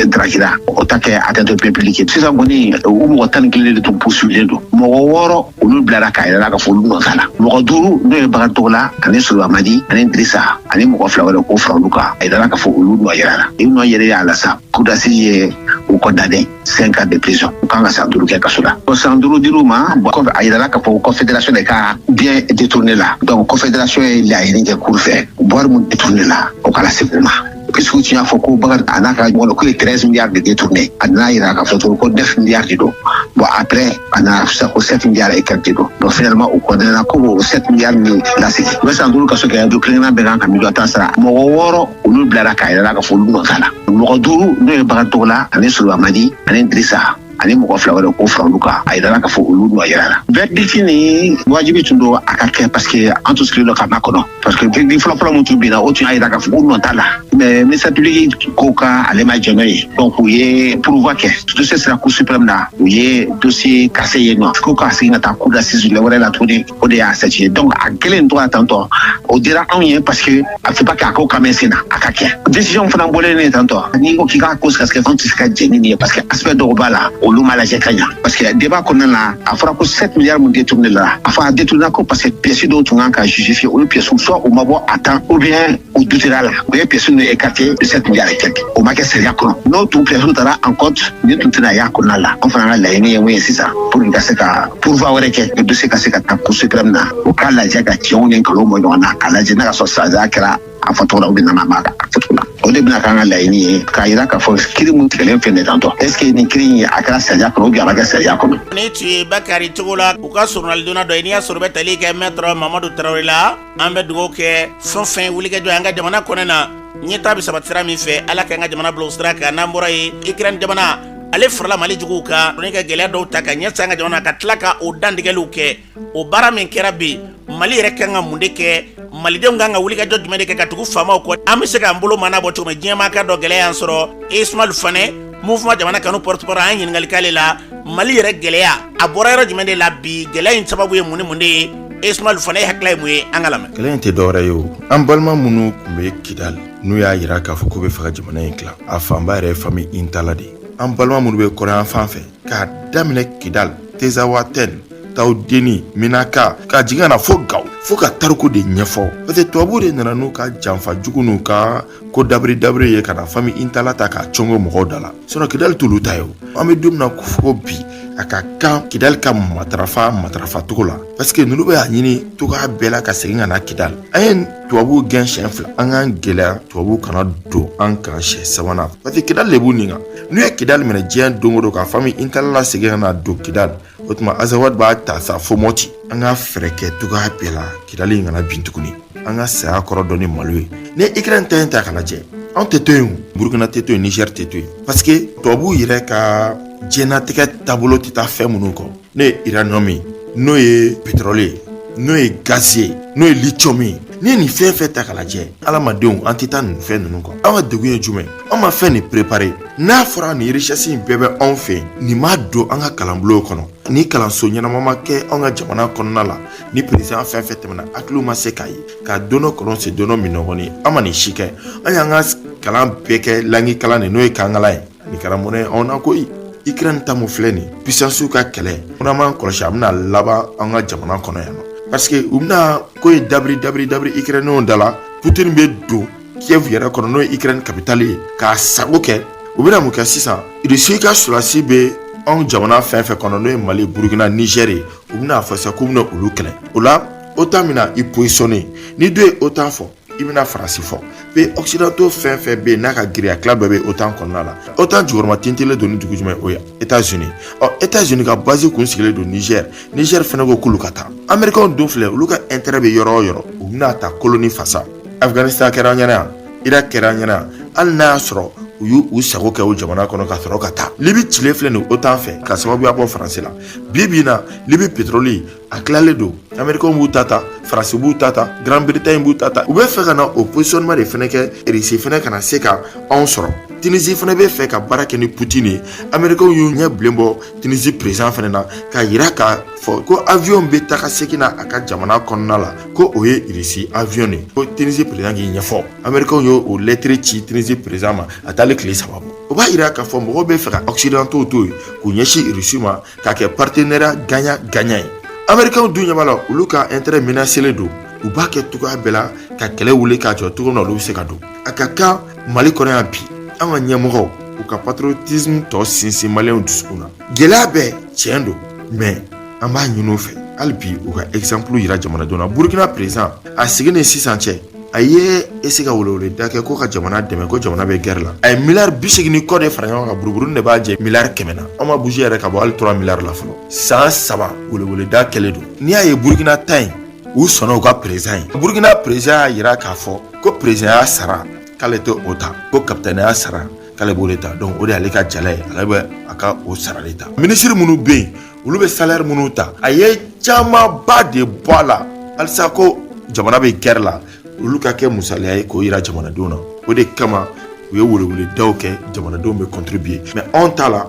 draguera, o ta kɛ atteinte bien public ye. Sisan kɔni, u mɔgɔ 11 de tun poursuivilen don. Mɔgɔ 6, olu bilara k'a yɛrɛ la k'a fɔ olu nɔ t'a la. Mɔgɔ 5, n'o ye Bakari Togola ani Solomadi ani Dirisa ani mɔgɔ 2 wɛrɛ, k'o fara olu kan, a yirala k'a fɔ olu nɔ yɛrɛ la. I nɔ yɛrɛ y'a la sa, cour d'assises ye u condamné 5 ans de prison, u kan ka san 5 kɛ kaso la. Bon, san 5 dir'u ma. Bon, kɔfɛ a yirala k'a fɔ confédération de ka bien détourné la. Donc confédération ye laɲini kɛ cour fɛ, wari mun détourné la, o kana segin u ma, puisque tun y'a fɔ ko Bakari a n'a ka mɔgɔ k'u ye 13 milliards de détourné. A nana yira k'a fɔ tuguni ko 9 milliards de don. Bon, après a nana sisan ko 7 milliards et quelques de don. Donc finalement u condamné ko o 7 milliards min lasegin, u bɛ san 5 kaso kɛ. Du kelen kelenna bɛɛ kan ka miliyɔn 10 sara. Mɔgɔ 6, olu bilara k'a yɛrɛ la k'a fɔ olu nɔ t'a la. Mɔgɔ 5, n'o ye Bakari Togola ani Solomadi ani Dirisa Ani mɔgɔ fila wɛrɛ ko fara olu kan, a yirala k'a fɔ olu nɔ yɛrɛ la. Verdict ni wajibi tun don a ka kɛ, parce que an tun sigilen don ka makɔnɔ, parce que verdict fɔlɔfɔlɔ min tun binna, o tun y'a yira k'a fɔ ko nɔ t'a la. Mais ministère public ko ka ale ma jɛn n'o ye, donc u ye pourvoi kɛ. Dossier sera cour suprême na, u ye dossier cassé yen nɔ, ko k'a segin ka taa cour d'assises wɛrɛ la tuguni. O de y'a statué. Donc a kelen tora tantɔ, o dira anw ye, parce que a faut pas k'a ko ka mɛn sen na, a ka kɛ. Décision fana bɔlen ne tantɔ, n'i ko k'i k'a ko sɛgɛsɛgɛ, anw tɛ se ka jɛn ni nin ye, parce que aspect dɔw b'a la, olu ma lajɛ ka ɲa. Parce que débat kɔnɔna la, a fɔra ko 7 milliards mun détourné la, a fɔ a détourné ko parce que pièces dɔw tun kan ka justifier, olu pièces soit u ma bɔ à temps ou bien u doutera la, u ye pièces ninnu écarté de 7 milliards et quelques. O ma kɛ sariya kɔnɔ. N'o tun pièces taara en compte, nin tun tɛna y'a kɔnɔna la. An fana ka laɲini ye mun ye sisan? Pour que ka se ka pourvoi wɛrɛ kɛ, dossier ka se ka taa cour suprême na, u k'a lajɛ ka tiɲɛw ni nkalonw bɔ ɲɔgɔn na, k'a lajɛ n'a ka sɔrɔ sariya kɛra a fɔcogo la ou bien n'a ma a fɔcogo la. O de bɛna k'an ka laɲini ye, k'a yira k'a fɔ kiri mun tigɛlen filɛ nin tantɔ, est ce que nin kiri in a kɛra sariya kɔnɔ ou bien a ma kɛ sariya kɔnɔ? Ni tun ye Bakari Togola, u ka surunalidonna dɔ ye. N'i y'a sɔrɔ bɛ tali kɛ Maître Mamadu Tarawele la. An bɛ dugawu kɛ fɛn fɛn wulikajɔ an ka jamana kɔnɔ na, ɲɛtaa bɛ sabati sira min fɛ, Ala k'an ka jamana bila o sira kan. N'an bɔra yen, Ukraine jamana, ale farala Mali juguw kan ni ka gɛlɛya dɔw ta ka ɲɛsin an ka jamana, ka tila ka o dantigɛliw kɛ. O baara min kɛra bi, Mali yɛrɛ kan ka mun de kɛ? Malidenw kan ka wulikajɔ jumɛn de kɛ ka tugu faamaw kɔ? An bɛ se k'an bolo mana bɔ cogo min, diɲɛmaa ka dɔn gɛlɛya y'an sɔrɔ. Ismail Fane, Mouvement Jamana Kanu porte-parole, an ye ɲininkali k'ale la. Mali yɛrɛ gɛlɛya, a bɔra yɔrɔ jumɛn de la bi? Gɛlɛya in sababu ye mun ni mun de ye? Ismail Fane, e hakilila ye mun ye? An ka lamɛn. Kɛlɛ in tɛ dɔwɛrɛ ye o, an balima minnu tun bɛ Kidali, n'u y'a yira k'a fɔ k'u bɛ fɛ ka jamana in tila, a fanba yɛrɛ ye famille Intalla de ye. An balima minnu bɛ kɔrɔyan fan fɛ, k'a daminɛ Kidali, Tezawatɛn, Tawudeni, Minaka, ka jigin ka na fo Gawo, fo ka tariku de ɲɛfɔ, parce que tubabuw de nana n'u ka janfa jugu n'u ka ko dabiri dabiri ye ka na famille Intalla ta k'a cɔngɔ mɔgɔw da la. Sinon Kidali t'olu ta ye o. An bɛ don min na ko fo bi, a ka kan Kidali ka matarafa matarafa cogo la, parce que ninnu bɛ y'a ɲini cogoya bɛɛ la ka segin ka na Kidali. An ye tubabuw gɛn siɲɛ fila, an k'an gɛlɛya tubabuw kana don an kan siɲɛ sabanan, parce que Kidali de b'u nin kan. N'u ye Kidali minɛ diɲɛ don o don, ka famille Intalla la segin ka na don Kidali, o tuma Azawad b'a ta sa fo Mɔti. An ka fɛɛrɛ kɛ cogoya bɛɛ la, Kidali in kana bin tuguni. An ka saya kɔrɔ dɔn ni malo ye. Ni Ukraine ta in ta ka lajɛ, anw tɛ to yen, Burukina tɛ to yen, Niger tɛ to yen, parce que tubabuw yɛrɛ ka diɲɛnatigɛ taabolo tɛ taa fɛn minnu kɔ, n'o ye uranium ye, n'o ye pétrole ye, n'o ye gaz ye, n'o ye lithium ye. N'i ye nin fɛn fɛn ta ka lajɛ, adamadenw an tɛ taa nin fɛn ninnu kɔ. An ka degun ye jumɛn? An ma fɛn nin préparer. N'a fɔra nin richesse in bɛɛ bɛ anw fɛ, nin ma don an ka kalanbulonw kɔnɔ, ni kalanso ɲɛnama ma kɛ anw ka jamana kɔnɔna la, ni président fɛn fɛn tɛmɛna, hakiliw ma se k'a ye ka don dɔ kɔlɔn sen don dɔ minɔgɔni, an ma nin si kɛ. An y'an ka kalan bɛɛ kɛ langue kalan de, n'o ye kankalan ye. Nin kɛra mɔnɛ ye anw na koyi. Ukraine ta mun filɛ nin, puissance ka kɛlɛ, n'an m'an kɔlɔsi, a bɛna laban an ka jamana kɔnɔ yan nɔ, parce que u bɛna ko ye dabiri dabiri dabiri Ukrainienw da la. Poutine bɛ don Kiev yɛrɛ kɔnɔ, n'o ye Ukraine capitale ye, k'a sago kɛ. U bɛna mun kɛ sisan? Russie ka sɔrɔdasi bɛ anw jamana fɛn fɛn kɔnɔ, n'o ye Mali, Burukina, Niger ye, u bɛna fɔ sisan k'u bɛna olu kɛlɛ. O la OTAN bɛna i positionner. Ni dɔ ye OTAN fɔ, i bɛna Faransi fɔ. Pays occidentaux fɛn fɛn bɛ yen n'a ka giriya tila bɛɛ bɛ OTAN kɔnɔna la. OTAN jukɔrɔma tintinlen don ni dugu jumɛn? O ye États-Unis. Ɔ, États-Unis ka base kun sigilen don Niger. Niger fɛnɛ ko k'olu ka taa. Américains dun filɛ, olu ka intérêt bɛ yɔrɔ o yɔrɔ, u bɛna ta kolo ni fasa. Afghanistan kɛra an ɲɛna yan, Irak kɛra an ɲɛna yan, hali n'a y'a sɔrɔ u y'u u sago kɛ o jamana kɔnɔ ka sɔrɔ ka taa. Libi cilen filɛ nin OTAN fɛ ka sababuya bɔ Faransi la. Bi bi in na, Libi pétrole a tilalen don, Américains b'u ta ta, Faransi b'u ta ta, Grande-Bretagne b'u ta ta. U bɛ fɛ ka na o positionnement de fɛnɛ kɛ, Russie fɛnɛ kana se ka anw sɔrɔ. Tunisie fɛnɛ bɛ fɛ ka baara kɛ ni Poutine ye. Américains y'u ɲɛ bilen bɔ Tunisie président fɛnɛ na, k'a yira k'a fɔ ko avion bɛ taga segin na a ka jamana kɔnɔna la, ko o ye Russie avion de ye, ko Tunisie président k'i ɲɛfɔ. Américains y'o o lettre ci Tunisie président ma, a taalen tile 3 bɔ. O b'a yira k'a fɔ mɔgɔw bɛ fɛ ka occidentaux to yen k'u ɲɛsin Russie ma, k'a kɛ partenariat gagnant gagnant ye. Américains dun ɲɛ b'a la, olu ka intérêt menacélen don. U b'a kɛ cogoya bɛɛ la ka kɛlɛ wuli k'a jɔ cogo min na olu bɛ se ka don. A ka kan Mali kɔnɔ yan bi, an ka ɲɛmɔgɔw u ka patriotisme tɔ sinsin maliyɛnw dusukun na. Gɛlɛya bɛɛ tiɲɛ don, mais an b'a ɲini u fɛ hali bi u ka exemple yira jamanadenw na. Burukina président, a sigi ni sisan cɛ, a ye ese ka weleweleda kɛ ko ka jamana dɛmɛ, ko jamana bɛ guerre la. A ye miliyari 80 ni kɔ de fara ɲɔgɔn kan, buruburuni de b'a jɛ miliyari 100 na. An ma bouger yɛrɛ ka bɔ hali 3 miliyari la fɔlɔ. San 3 weleweleda kɛlen don. N'i y'a ye Burukina ta in, u sɔnna u ka président ye. Burukina président y'a yira k'a fɔ ko président y'a sara, k'ale tɛ o ta, ko capitaine y'a sara, k'ale b'o de ta. Donc o de y'ale ka jala ye, ale bɛ a ka ka o sarali ta. Minisiri minnu bɛ yen, olu bɛ salaire minnu ta, a ye camanba de bɔ a la halisa ko jamana bɛ guerre la, olu ka kɛ musaliya ye k'o yira jamanadenw na. O de kama u ye weleweledaw kɛ, jamanadenw bɛ contribuer, mais anw ta la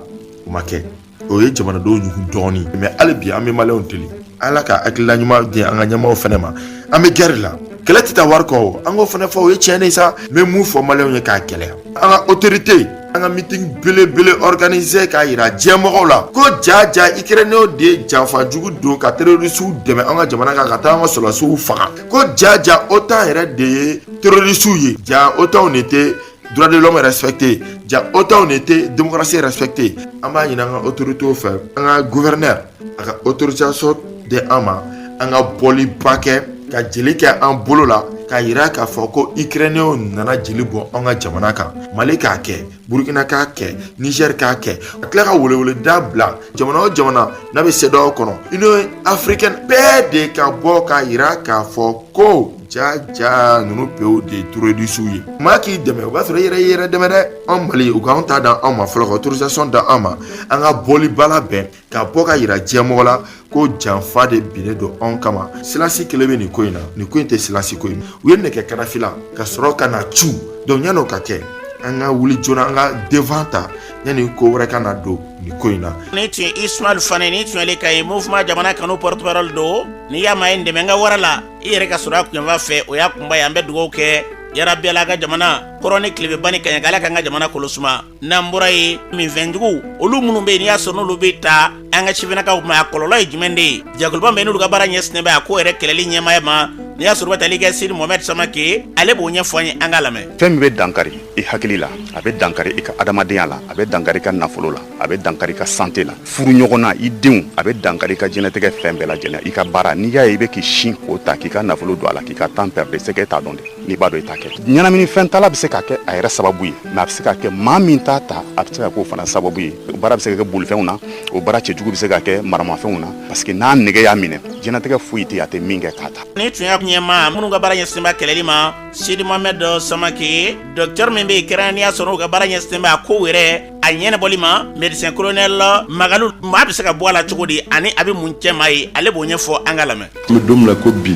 o ma kɛ. O ye jamanadenw ɲugun dɔɔni, mais hali bi an bɛ maliyɛnw deli, Ala ka hakilila ɲuman di an ka ɲɛmaaw fɛnɛ ma. An bɛ guerre la, kɛlɛ tɛ taa wari kɔ o, an k'o fɛnɛ fɔ, o ye tiɲɛ de ye sa. N bɛ mun fɔ maliyɛnw ye k'a gɛlɛya, an ka autorité, an ka meeting belebele organiser k'a yira diɲɛmɔgɔw la ko ja ja Ukrainiens de ye janfa jugu don ka terroristew dɛmɛ an ka jamana kan ka taa an ka sɔrɔdasiw faga, ko ja ja OTAN yɛrɛ de ye terroristew ye, ja OTAN de tɛ droit de l'homme respecté, ja OTAN de tɛ démocratie respecté. An b'a ɲini an ka autorités fɛ, an ka gouverneur a ka autorisation di an ma, an ka bɔliba kɛ ka jeli kɛ an bolo la k'a yira k'a fɔ ko Ukrainiens nana jeli bɔ an ka jamana kan. Mali k'a kɛ, Burkina k'a kɛ, Niger k'a kɛ, ka tila ka weleweleda bila jamana o jamana n'a bɛ CEDEAO kɔnɔ, Union africaine bɛɛ de ka bɔ k'a yira k'a fɔ ko ja ja ninnu pewu de ye terroristew ye. Maa k'i dɛmɛ, o b'a sɔrɔ i yɛrɛ y'i yɛrɛ dɛmɛ dɛ. Anw Mali, u k'anw ta d'an ma fɔlɔ, ka autorisation d'an ma, an ka bɔliba labɛn ka bɔ ka yira diɲɛmɔgɔ la ko janfa de binnen don anw kama. Silence kelen bɛ nin ko in na, nin ko in tɛ silence ko ye. U ye nɛgɛ Kadafi la ka sɔrɔ ka na cu. Donc yan'o ka kɛ, an ka wuli joona, an ka devant ta yanni ko wɛrɛ ka na don nin ko in na. Nin tun ye Ismaël Fane, nin tun y'ale ka ye mouvement jamana kanu porte parole don. N'i y'a ma ye n dɛmɛ n ka wara la, i yɛrɛ ka sɔrɔ a kunyanfan fɛ, o y'a kunba ye. An bɛ dugawu kɛ yarabi Ala ka jamana kɔrɔn ni tilebin ba ni kaɲaka, Ala k'an ka jamana kolo suma. N'an bɔra yen, minfɛnjugu olu minnu bɛ yen, n'i y'a sɔrɔ n'olu bɛ taa an ka sifinnakaw ma, a kɔlɔlɔ ye jumɛn de ye? Jɛkuluba min n'olu ka baara ɲɛsinnen bɛ a ko yɛrɛ kɛlɛli ɲɛmaaya ma, n'i y'a sɔrɔ u bɛ tali kɛ Sidi Mohamed Samake, ale b'o ɲɛfɔ an ye, an k'a lamɛn. Fɛn min bɛ dankari i hakili la, a bɛ dankari i ka adamadenya la, a bɛ dankari i ka nafolo la, a bɛ dankari i ka santé la, furu ɲɔgɔn na, i denw, a bɛ dankari i ka diɲɛlatigɛ fɛn bɛɛ lajɛlen, i ka baara. N'i y'a ye i bɛ k'i sin k'o ta k'i ka nafolo don a la, k'i ka temps perdre, c'est que e t'a dɔn de. N'i b'a dɔn, i t'a kɛ. Ɲɛnaminifɛn tala bɛ se ka kɛ a yɛrɛ sababu ye, mais a bɛ se ka kɛ maa min t'a ta, a bɛ se ka k'o fana sababu ye. O baara bɛ se ka kɛ bolifɛnw na, o baara cɛjugu bɛ se ka kɛ maramafɛnw na, parce que n'a nege y'a minɛ, diɲɛlatigɛ foyi tɛ a tɛ min kɛ k'a ta. Nin tun y'a ɲɛmaa minnu ka baara ɲɛsinnen bɛ kɛlɛli ma, Sidi Mohamed Samake, docteur min bɛ yen kɛrɛnkɛrɛnnenya sɔrɔ u ka baara ɲɛsinnen bɛ a kow yɛrɛ a ɲɛnabɔli ma, médecin colonel Magalu. Maa bɛ se ka bɔ a la cogo di ani a bɛ mun cɛ maa ye, ale b'o ɲɛfɔ, an k'a lamɛn. An bɛ don min na ko bi,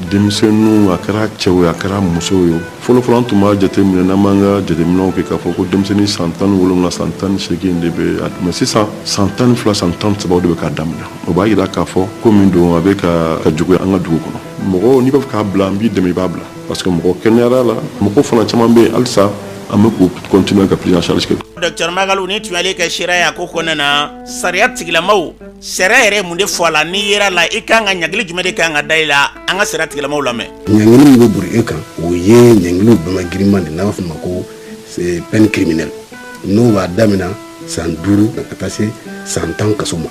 denmisɛnninw, a kɛra cɛw ye, a kɛra musow ye, fɔlɔfɔlɔ an tun b'a jateminɛ, n'an b'an ka jateminɛw kɛ, k'a fɔ ko denmisɛnnin san 17, san 18 de bɛ, mais sisan san 12, san 13 de bɛ k'a daminɛ. O b'a jira k'a fɔ ko min don, a bɛ ka juguya an ka dugu kɔnɔ. Mɔgɔ n'i b'a fɛ k'a bila, an b'i dɛmɛ, i b'a bila, parce que mɔgɔ kɛnɛyara la, mɔgɔ fana caman bɛ yen halisa an bɛ k'u continuer ka prise en charge kɛ. Docteur Magalu, nin tun y'ale ka seereya ye a ko kɔnɔna na. Sariya tigilamaw, sariya yɛrɛ mun de fɔ a la? N'i yera la, i kan ka ɲangili jumɛn de kan ka da i la? An ka sariya tigilamaw lamɛn. Ɲangili min bɛ bori e kan, o ye ɲangiliw bɛɛ girinman de, n'a b'a fɔ ma ko peine criminelle, n'o b'a damina san 5 ka taa se san 10 kaso ma,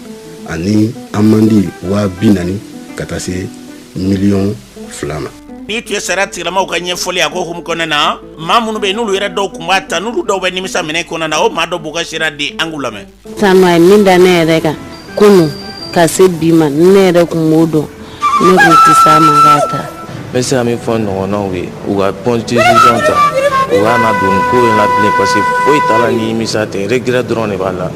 ani amende 40.000 ka taa se miliyɔn 2 ma. Nin tun ye sariya tigilamaw ka ɲɛfɔli a ko hukumu kɔnɔna na. Maa minnu bɛ yen n'olu yɛrɛ dɔw tun b'a ta, n'olu dɔw bɛ nimisa minɛ kɔnɔna na, o maa dɔw b'u ka seereya di, an k'u lamɛn. Sanu a ye min da ne yɛrɛ kan kunun ka se bi ma, ne yɛrɛ tun b'o dɔn, ne tun tɛ s'a ma k'a ta. N bɛ se ka min fɔ n ɲɔgɔnnaw ye, u ka bonne décision ta, u kana don nin ko in la bilen, parce que foyi t'a la ni nimisa tɛ, regret dɔrɔn de b'a la.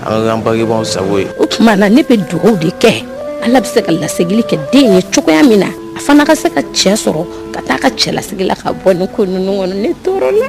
An ka k'an bangebaaw sago ye. O tuma na ne bɛ dugawu de kɛ, Ala bɛ se ka lasegili kɛ den ye cogoya min na, a fana ka se ka cɛ sɔrɔ ka taa a ka cɛlasigi la ka bɔ nin ko ninnu kɔnɔ. Ne tɔɔrɔ la.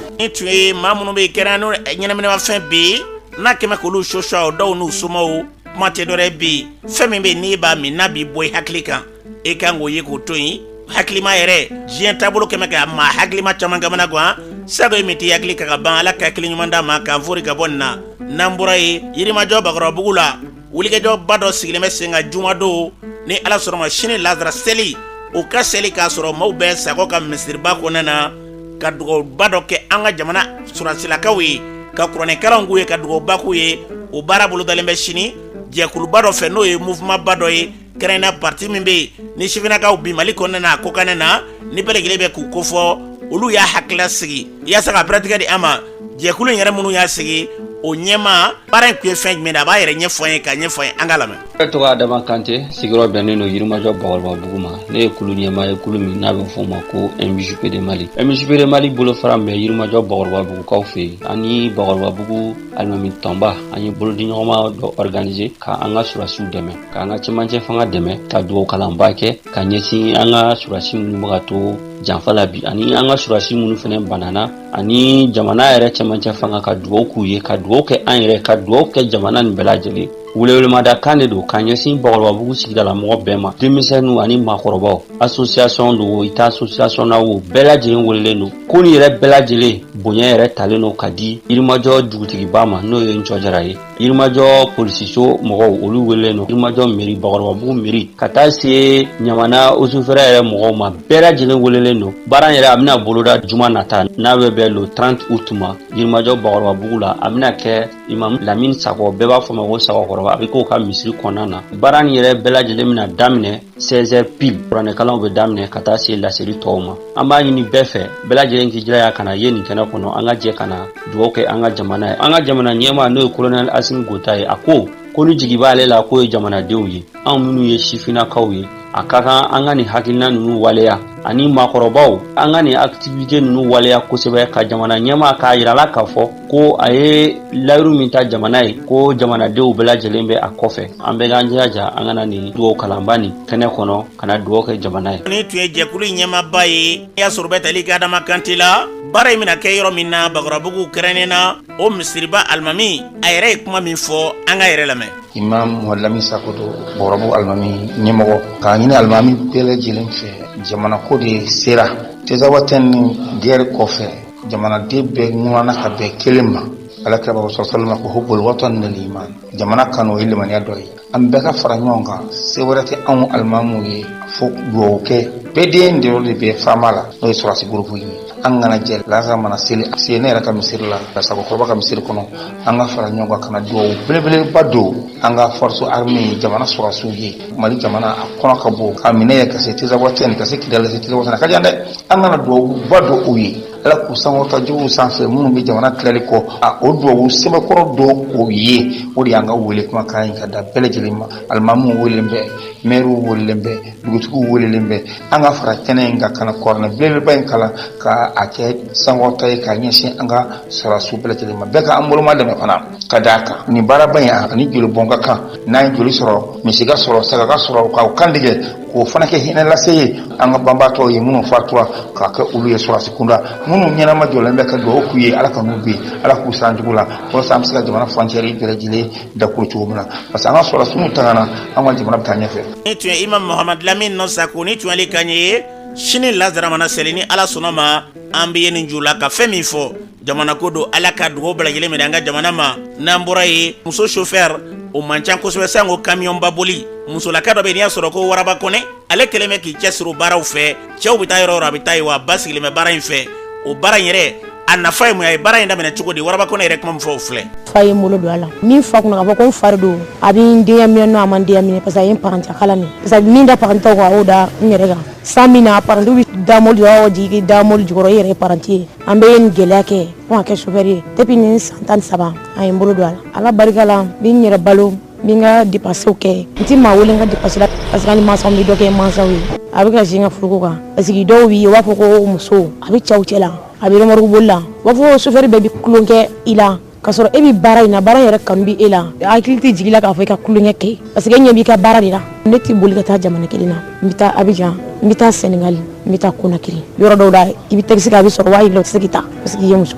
Nin tun ye maa minnu bɛ kɛra n'o ɲɛnaminimafɛn bɛ yen n'a kɛmɛ k'olu sosɔ, o dɔw n'u somaw kuma tɛ dɔwɛrɛ bi. Fɛn min bɛ yen n'i b'a min n'a b'i bɔ i hakili kan, e kan k'o ye k'o to yen. Hakilima yɛrɛ, diɲɛ taabolo kɛmɛ ka maa hakilima caman kamana gan, sago ye min t'i hakili kan ka ban. Ala ka hakili ɲuman d'a ma k'an fori ka bɔ nin na. N'an bɔra yen, Yirimajɔ Bakɔrɔbabugu la, wulikajɔba dɔ sigilen bɛ sen kan jumadon ni Ala sɔnna ma, sini lazara seli. O ka seli k'a sɔrɔ maaw bɛ Sakɔ ka misiriba kɔnɔna na ka dugawuba dɔ kɛ an ka jamana sɔrɔdasilakaw ye, ka kuranɛkalanw k'u ye, ka dugawuba k'u ye. O baara bolodalen bɛ sini jɛkuluba dɔ fɛ, n'o ye mouvement ba dɔ ye, kɛrɛnkɛrɛnnenya parti min bɛ yen ni sifinnakaw bi Mali kɔnɔna na, a kɔkanna na, ni bɛɛ lajɛlen bɛ k'u kofɔ, olu y'a hakilila sigi yaasa ka pɛrɛtigɛ di an ma. Jɛkulu in yɛrɛ minnu y'a sigi, o ɲɛmaa, baara in tun ye fɛn jumɛn ye, a b'a yɛrɛ ɲɛfɔ an ye, k'a ɲɛfɔ an ye, an k'a lamɛn. Ne tɔgɔ Adama Kante, sigiyɔrɔ bɛnnen don Yirimajɔ Bakɔrɔbabugu ma. Ne ye kulu ɲɛmaa ye, kulu min n'a bɛ f'o ma ko MJP de Mali. MJP de Mali bolofara min bɛ Yirimajɔ Bakɔrɔbabugukaw fɛ yen, ani Bakɔrɔbabugu alimami tɔnba, an ye bolodiɲɔgɔnma dɔ organiser ka an ka sɔrɔdasiw dɛmɛ, k'an ka cɛmancɛ fanga dɛmɛ, ka dugawu kalanba kɛ ka ɲɛsin an ka sɔrɔdasi minnu bɛ ka to janfa la bi, ani an ka sɔrɔdasi minnu fana banana, ani jamana yɛrɛ cɛmancɛ fanga, ka dugawu k'u ye, ka dugawu kɛ an yɛrɛ, ka dugawu kɛ jamana nin bɛɛ lajɛlen. Welewelemada kan de don ka ɲɛsin Bakɔrɔbabugu sigidalamɔgɔ bɛɛ ma, denmisɛnninw ani maakɔrɔbaw. Association don o, i tɛ association na o, bɛɛ lajɛlen welelen don. Ko nin yɛrɛ bɛɛ lajɛlen bonya yɛrɛ talen don ka di Yirimajɔ dugutigiba ma, n'o ye Ncɔ Jara ye. Yirimajɔ polisiso mɔgɔw, olu welelen don. Yirimajɔ mairie, Bakɔrɔbabugu mairie, ka taa se Ɲamana Osufɛrɛ yɛrɛ mɔgɔw ma, bɛɛ lajɛlen welelen don. Baara yɛrɛ a bɛna boloda juma nata, n'a bɛ bɛn le 30 août ma, Yirimajɔ Bakɔrɔbabugu la. A bɛna kɛ Imam Lamine Sakɔ, bɛɛ b'a fɔ ma ko Sakɔkɔrɔba, a bɛ k'o ka misiri kɔnɔna na. Baara nin yɛrɛ bɛɛ lajɛlen bɛna daminɛ 16 heures pile, kuranɛkalanw bɛ daminɛ ka taa se laseli tɔw ma. An b'a ɲini bɛɛ fɛ, bɛɛ lajɛlen k'i jilaja ka na ye nin kɛnɛ kɔnɔ. An ka jɛ ka na dugawu kɛ an ka jamana ye. An ka jamana ɲɛmaa, n'o ye colonel Asimi Goyita ye, a ko ko ni jigi b'ale la k'o ye jamanadenw ye, anw minnu ye sifinnakaw ye, a ka kan an ka nin hakilina ninnu waleya, ani maakɔrɔbaw, an ka nin activité ninnu waleya kosɛbɛ, ka jamana ɲɛmaa k'a yira la k'a fɔ ko a ye layiru min ta jamana ye, ko jamanadenw bɛɛ lajɛlen bɛ a kɔfɛ. An bɛɛ k'an jilaja, an ka na nin dugawu kalanba nin kɛnɛ kɔnɔ, ka na dugawu kɛ jamana ye. Nin tun ye jɛkulu ɲɛmaaba ye, y'a sɔrɔ bɛ tali kɛ Adama Kante la. Baara in bɛna kɛ yɔrɔ min na, Bakɔrɔbabugu kɛrɛnnen na, o misiriba alimami, a yɛrɛ ye kuma min fɔ, an ka yɛrɛ lamɛn. Imam Mohamed Lamine Sako don, Bakɔrɔbabugu alimami ɲɛmɔgɔ, k'a ɲini alimami bɛɛ lajɛlen fɛ, jamana ko de sera. Tezawatɛn ni guerre kɔfɛ, jamanaden bɛɛ ŋunana ka bɛn kelen ma. Ala kira b'a fɔ salama ko hubbul watan minal iman, jamana kanu o ye limaniya dɔ ye. An bɛɛ ka fara ɲɔgɔn kan, se wɛrɛ tɛ anw alimamiw ye fo dugawu kɛ. Bɛɛ den de de bɛ faama la, n'o ye sɔrɔdasi gurupu ye. An kana jɛ lansara mana seli se ne yɛrɛ ka misiri la, Sakɔkɔrɔba ka misiri kɔnɔ, an ka fara ɲɔgɔn kan ka na dugawu belebeleba don an ka force armée ye, jamana sɔrɔdasiw ye. Mali jamana a kɔnɔ ka bon, k'a minɛ yɛ ka se Tezawatɛn, ka se Kidali, ka se Tezawatɛn, a ka jan dɛ. An kana dugawuba don u ye, Ala k'u sankɔrɔta juguw sanfɛ minnu bɛ jamana tilali kɔ, a o dugawu sɛbɛkɔrɔ don o ye. O de y'an ka wele kumakan ye ka da bɛɛ lajɛlen ma. Alimamuw welelen bɛ, mɛriw welelen bɛ, dugutigiw welelen bɛ. An ka fara kɛnɛ in kan ka na kuranɛ belebeleba in kalan ka a kɛ sankɔrɔta ye ka ɲɛsin an ka sɔrɔdasiw bɛɛ lajɛlen ma. Bɛɛ ka an boloma dɛmɛ fana ka d'a kan nin baaraba in ani joli bɔn ka kan. N'an ye joli sɔrɔ, misi ka sɔrɔ, saga ka sɔrɔ, k'aw kantigɛ, k'o fana kɛ hinɛ lase ye an ka banbaatɔw ye minnu fatura, k'a kɛ olu ye sɔrɔdasi kunda minnu ɲɛnama jɔlen bɛ, ka dugawu k'u ye, Ala ka n'u bin, Ala k'u siran jugu la, walasa an bɛ se ka jamana frontière bɛɛ lajɛlen dakuru cogo min na, parce que an ka sɔrɔdasiw tangana, an ka jamana bɛ taa ɲɛfɛ. Nin tun ye Imam Mohamed Lamine nɔ Sako ni tun y'ale kan ye. Sini lazara mana seli, ni Ala sɔnna ma, an bɛ ye nin ju la ka fɛn min fɔ, jamana ko don. Ala ka dugawu bɛɛ lajɛlen minɛ an ka jamana ma. N'an bɔra yen, muso chauffeur o man ca kosɛbɛ, sanko kamiyɔnba boli. Musolaka dɔ bɛ yen, n'i y'a sɔrɔ ko Waraba Kɔnɛ, ale kɛlen bɛ k'i cɛsiri o baaraw fɛ. Cɛw bɛ taa yɔrɔ o yɔrɔ, a bɛ taa yen, wa a ba sigilen bɛ baara in fɛ. O baara in yɛrɛ a nafa ye mun ye? A ye baara in daminɛ cogo di? Waraba Kɔnɛ yɛrɛ kuma min fɔ, o filɛ. Fa ye n bolo don a la min fa kunna k'a fɔ ko n fa de don, a bɛ n denya minɛ, n'o a ma n denya minɛ, parce que a ye n parantiya kalan de, parce que min da parantiw kan, a y'o da n yɛrɛ kan. San min na parantiw bɛ da mobili jukɔrɔ, jigin da mobili jukɔrɔ, e yɛrɛ ye paranti ye. An bɛ nin gɛlɛya kɛ fo ka kɛ chauffeur ye depuis nin san 13. A ye n bolo don a la, Ala barika la, n bɛ n yɛrɛ balo, n bɛ n ka dépenses kɛ, n tɛ maa wele n ka dépense la, parce que hali mansaw bɛ dɔ kɛ mansaw ye. A bɛ ka jouer n ka furuko kan, parce que dɔw bɛ yen, u b'a fɔ ko muso a bɛ cɛw cɛ la, a bɛ remorque boli la, u b'a fɔ ko chauffeur bɛɛ bɛ tulon kɛ i la, k'a sɔrɔ e bɛ baara in na, baara in yɛrɛ kanu bɛ e la, hakili tɛ jigin i la k'a fɔ i ka tulonkɛ kɛ, parce que e ɲɛ b'i ka baara de la. Ne tɛ boli ka taa jamana kelen na, n bɛ taa Abidjan, n bɛ taa Sénégal, n bɛ taa Conakry. Yɔrɔ dɔw la, i bɛ taxi kɛ, a bɛ sɔrɔ, o b'a yir'i la o tɛ se k'i ta parce que i ye muso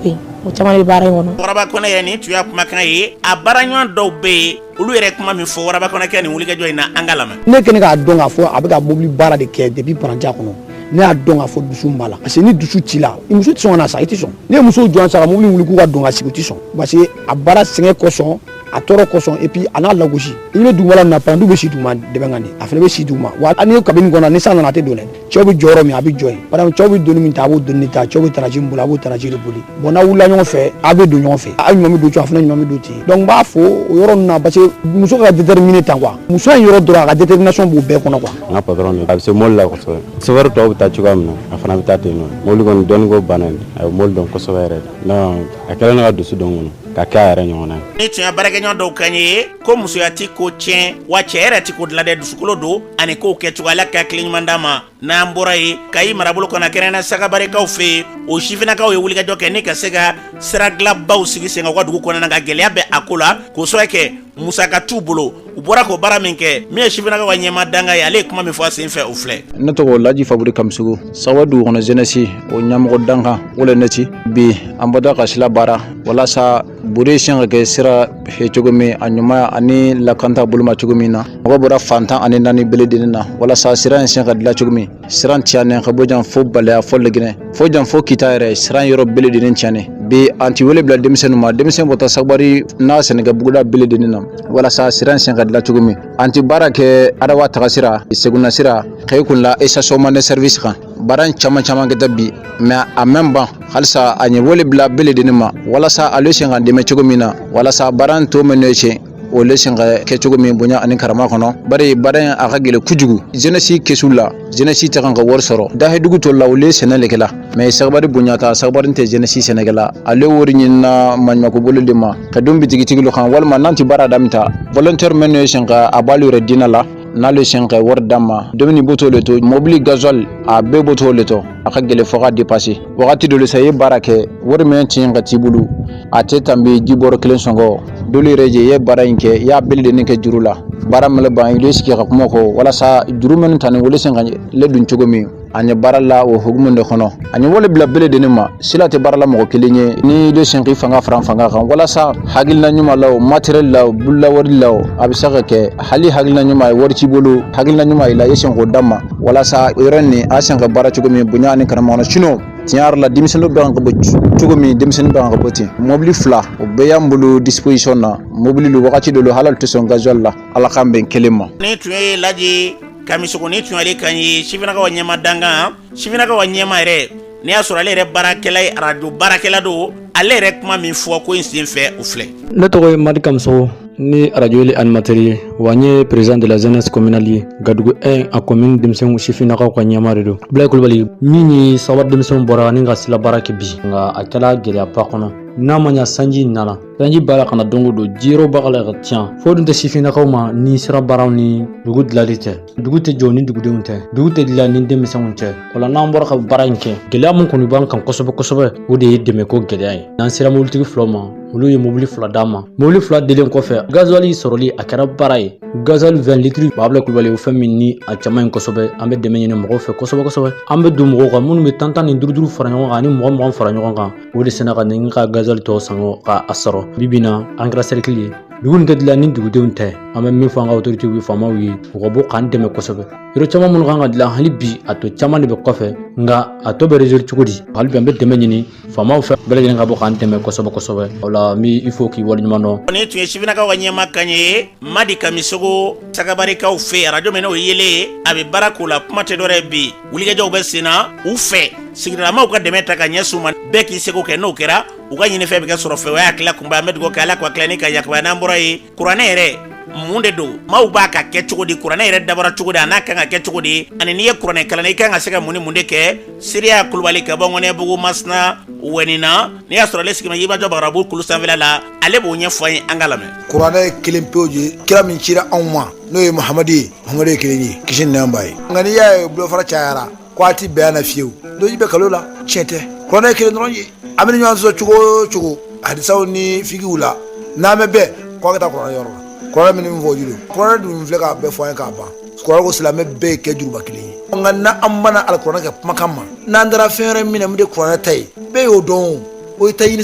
ye. O caman de bɛ baara in kɔnɔ. Waraba Kɔnɛ yɛrɛ, nin tun y'a kumakan ye. A baaraɲɔgɔn dɔw bɛ yen, olu yɛrɛ kuma min fɔ Waraba Kɔnɛ kɛ nin wulikajɔ in na, an ka lamɛn. Ne kɛlen k'a dɔn k'a fɔ a bɛ ka mobili baara de kɛ depuis parantiya kɔnɔ, ne y'a dɔn k'a fɔ dusu b'a la, parce que ni dusu t'i la, i muso tɛ sɔn ka na sa, i tɛ sɔn. Ne ye muso jɔ sa ka mobili wuli k'u ka don ka sigi, u tɛ sɔn, parce que a baara sɛgɛn kosɔn, a tɔɔrɔ kosɔn, et puis a n'a lagosi. I bɛ dugumala min na, parantiw bɛ si duguma dɛbɛn kan de, a fana bɛ si duguma. Wa n'i ye kabini kɔnɔ, ni san nana, a tɛ don dɛ. Cɛw bɛ jɔ yɔrɔ min, a bɛ jɔ yen. Par exemple, cɛw bɛ doni min ta, a b'o doni ta. Cɛw bɛ taraji min boli, a b'o taraji de boli. Bon, n'a wulila ɲɔgɔn fɛ, a bɛ don ɲɔgɔn fɛ, a ɲuman bɛ don cogo, a fana ɲuman bɛ don ten. Donc n b'a fo o yɔrɔ ninnu na, parce que muso ka déterminé tan quoi, muso in yɔrɔ dɔrɔn, a ka détermination b'o bɛɛ kɔnɔ quoi. N ka patron a bɛ se mobili la kosɛbɛ. Chauffeur tɔw bɛ taa cogoya min na, a fana bɛ taa ten nɔ. Mobili kɔni dɔnni ko banna, a bɛ mobili dɔn kosɛbɛ yɛrɛ. Non, a kɛlen ne ka dusu don n kɔnɔ. Ka kɛ a yɛrɛ ɲɔgɔnna ye. Ni tun ye baarakɛɲɔgɔn dɔw kan ye ko musoya ti ko tiɲɛ wa cɛ yɛrɛ ti ko dilan dɛ, dusukolo don ani kow kɛcogo. Ala ka hakili ɲuman d'an ma. N'an bɔra yen, Kayi marabolo kɔnɔ, kɛrɛnkɛrɛnnenya Sagabarikaw fɛ yen, o sifinnakaw ye wulikajɔ kɛ ni ka se ka sira dilanbaw sigi sen kan u ka dugu kɔnɔna, ka gɛlɛya bɛ a ko la k'o sababu kɛ musaka t'u bolo. U bɔra k'o baara min kɛ, min ye sifinnakaw ka ɲɛmaa dankan ye, ale ye kuma min fɔ a sen fɛ, o filɛ. Ne tɔgɔ Laji Faburi Kamisogo, Sagabari dugu kɔnɔ jeunesse o ɲɛmɔgɔ dankan o le ne ti. Bi an bɔtɔ ka sila baara walasa bure siɲɛ ka kɛ sira ye cogo min a ɲuman ani lakanta boloma cogo min na. Mɔgɔ bɔra fan 14 bɛɛ lajɛlen na walasa sira in siɲɛ ka dilan cogo min. Sira tiɲɛnen ka bɔ jan fo Baleya, fo Lɛginɛ, fo jan fo Kita yɛrɛ, sira yɔrɔ bɛɛ lajɛlen tiɲɛnen. Bi an ti wele bila denmisɛnninw ma, denmisɛn bɔta Sagabari n'a sɛnɛkɛ buguda bɛɛ lajɛlen na walasa sira in siɲɛ ka dilan cogo min. An ti baara kɛ Adawa taga sira, Seguna sira, k'e kun la station Mande service kan. Baara in caman caman kɛta bi, mais a mɛn ban halisa. A ye wele bila bɛɛ lajɛlen ma walasa ale siɲɛ ka dɛmɛ cogo min na, walasa baara in tɔ min ye tiɲɛ, o le sen ka kɛ cogo min bonya ani karama kɔnɔ. Bari baara in a ka gɛlɛn kojugu jeunesse kɛsu la. Jeunesse tɛ kan ka wari sɔrɔ dahedugu tɔ la, olu ye sɛnɛ le kɛla, mais Sagabari bonyata, Sagabari tɛ jeunesse sɛnɛkɛla. Ale wari ɲinina maɲumako bolo de ma ka don bitigitigi kan, walima n'an tɛ baara daminɛ ta volontaire minnu ye sen ka a b'ale yɛrɛ diinɛ la, n'ale sen ka wari d'an ma, dumuni b'o le to, mobili gasoil a bɛɛ b'o le to. A ka gɛlɛn fo ka dépasser wagati dɔ sa, i ye baara kɛ, wari min tiɲɛ ka t'i bolo, a tɛ tanbi ji bɔrɔ kelen sɔngɔ. Dolu yɛrɛ je, i ye baara in kɛ, i y'a bɛɛ lajɛlen kɛ juru la. Baara min ban, i bɛ sigi ka kuma kɔ walasa juru minnu ta ni wele sen ka le dun cogo min. An ye baara la o hukumu de kɔnɔ. An ye wele bila bɛɛ lajɛlen ma. Sila tɛ baara la mɔgɔ kelen ye. Ni i sen k'i fanga fara fanga kan walasa hakilina ɲuman la, o matériel la, o bolola wari la, o a bɛ se ka kɛ hali hakilina ɲuman ye, wari t'i bolo, hakilina ɲuman ye la, i sen k'o d'a ma walasa yɔrɔ nin a sen ka baara cogo min bonya ani karama kɔnɔ. Sinon tiɲɛ yɛrɛ la, denmisɛnninw bɛ kan ka bɔ cogo min, denmisɛnnin bɛ kan ka bɔ ten. Mobili 2, o bɛɛ y'an bolo disposition na. Mobili lu wagati dɔ hali tɛ sɔn gasoil la. Ala k'an bɛn kelen ma. Nin tun ye Laji Kamisogo, ni tun y'ale kan ye, sifinnakaw ɲɛma dankan, sifinnakaw ɲɛma yɛrɛ. N'i y'a sɔrɔ ale yɛrɛ baarakɛla ye, arajo baarakɛla don, ale yɛrɛ kuma min fɔ ko in sen fɛ, o filɛ. Ne tɔgɔ ye Madi Kamisogo, ni arajo le animateur ye, wa n ye président de la jeunesse communale ye Gadugu 1 a commune. Denmisɛnw sifinnakaw ka ɲɛmaa de don. Bilaye Kulubali, min ye Sagabari denmisɛnw bɔra ni ka sila baara kɛ bi, nka a kɛla gɛlɛyaba kɔnɔ. N'a ma ɲa sanji nana, sanji b'a la ka na don o don, jiyɔrɔ b'a la ka tiɲɛ. Fo dun tɛ sifinnakaw ma ni sira baaraw ni dugu dilali tɛ. Dugu tɛ jɔ ni dugudenw tɛ, dugu tɛ dilan ni denmisɛnw tɛ. O la n'an bɔra ka baara in kɛ, gɛlɛya min kɔni b'an kan kosɛbɛ kosɛbɛ, o de ye dɛmɛko gɛlɛya ye. N'an sera mobilitigi 2 ma, olu ye mobili 2 d'an ma. Mobili 2 dilen kɔfɛ, gasoil sɔrɔli a kɛra baara ye. Gasoil 20 litres, Babila Kulubali, o fɛn min ni a caman ye kosɛbɛ. An bɛ dɛmɛ ɲini mɔgɔw fɛ kosɛbɛ kosɛbɛ. An bɛ don mɔgɔw kan minnu bɛ 10 10 ni 5 5 fara ɲɔgɔn kan ani 20 20 fara ɲɔgɔn kan, o de sena ka nin ka gasoil tɔ san ka a sɔrɔ. Bi bi na an kɛra cercle ye. Dugu nin tɛ dilan ni dugudenw tɛ. An bɛ min fɔ an ka autorités ye, faamaw ye, u ka bɔ k'an dɛmɛ kosɛbɛ. Yɔrɔ caman minnu kan ka dilan, hali bi a tɔ caman de bɛ kɔfɛ, nka a tɔ bɛ résoudre cogo di? Hali bi an bɛ dɛmɛ ɲini faamaw fɛ, bɛɛ lajɛlen ka bɔ k'an dɛmɛ kosɛbɛ kosɛbɛ. O la n b'i fo k'i waleɲuman dɔn. Nin tun ye sifinnakaw ka ɲɛma kan ye, Madi Kamisogo, Sagabarikaw fɛ, arajo min n'o ye yelen ye, a bɛ baara k'o la. Kuma tɛ dɔwɛrɛ, bi wulikajɔw bɛ sen na u fɛ, sigidalamaw ka dɛmɛ ta ka ɲɛsin u ma. Bɛɛ k'i seko kɛ, n'o kɛra u ka ɲinifɛn bɛ kɛ sɔrɔ fɛ. O y'a tila kunba, an bɛ dugawu kɛ Ala k'a tila ni ka yakubaya. N'an bɔra yen, kuranɛ yɛrɛ mun de don? Maaw b'a ka kɛ cogo di? Kuranɛ yɛrɛ dabɔra cogo di? A n'a kan ka kɛ cogo di? Ani n'i ye kuranɛ kalan, i kan ka se ka mun ni mun de kɛ? Siriya Kulubali ka bɔ Ŋɔnɛbugu Masina Wɛnina, n'i y'a sɔrɔ ale sigimɛ Yirimajɔ Bagarabu kulu sanfɛla la, ale b'o ɲɛfɔ an ye, an ka lamɛn. Kuranɛ ye kelen pewu ye. Kira min cira anw ma, n'o ye Muhamadu ye, Muhamadu ye kelen ye, kisi ni nɛɛma b'a ye. Nka n'i y'a ye bolofara cayara ko a ti bɛn na fiyewu, dɔji bɛ kalo la, tiɲɛ tɛ. Kuranɛ ye kelen dɔrɔn ye. An bɛ ɲɔgɔn sɔsɔ cogo o cogo hadisaw ni fikiw la, n'an bɛ bɛn ko an ka taa kuranɛ yɔrɔ la, kuranɛ min fɔ o juru, kuranɛ dun filɛ k'a bɛɛ fɔ an ye k'a ban. Kuranɛ ko silamɛ bɛɛ ye kɛ juruba kelen ye. Nka n'an banna alikuranɛ kɛ kumakan ma, n'an taara fɛn wɛrɛ minɛ min tɛ kuranɛ ta ye, bɛɛ y'o dɔn, o ye ta ɲini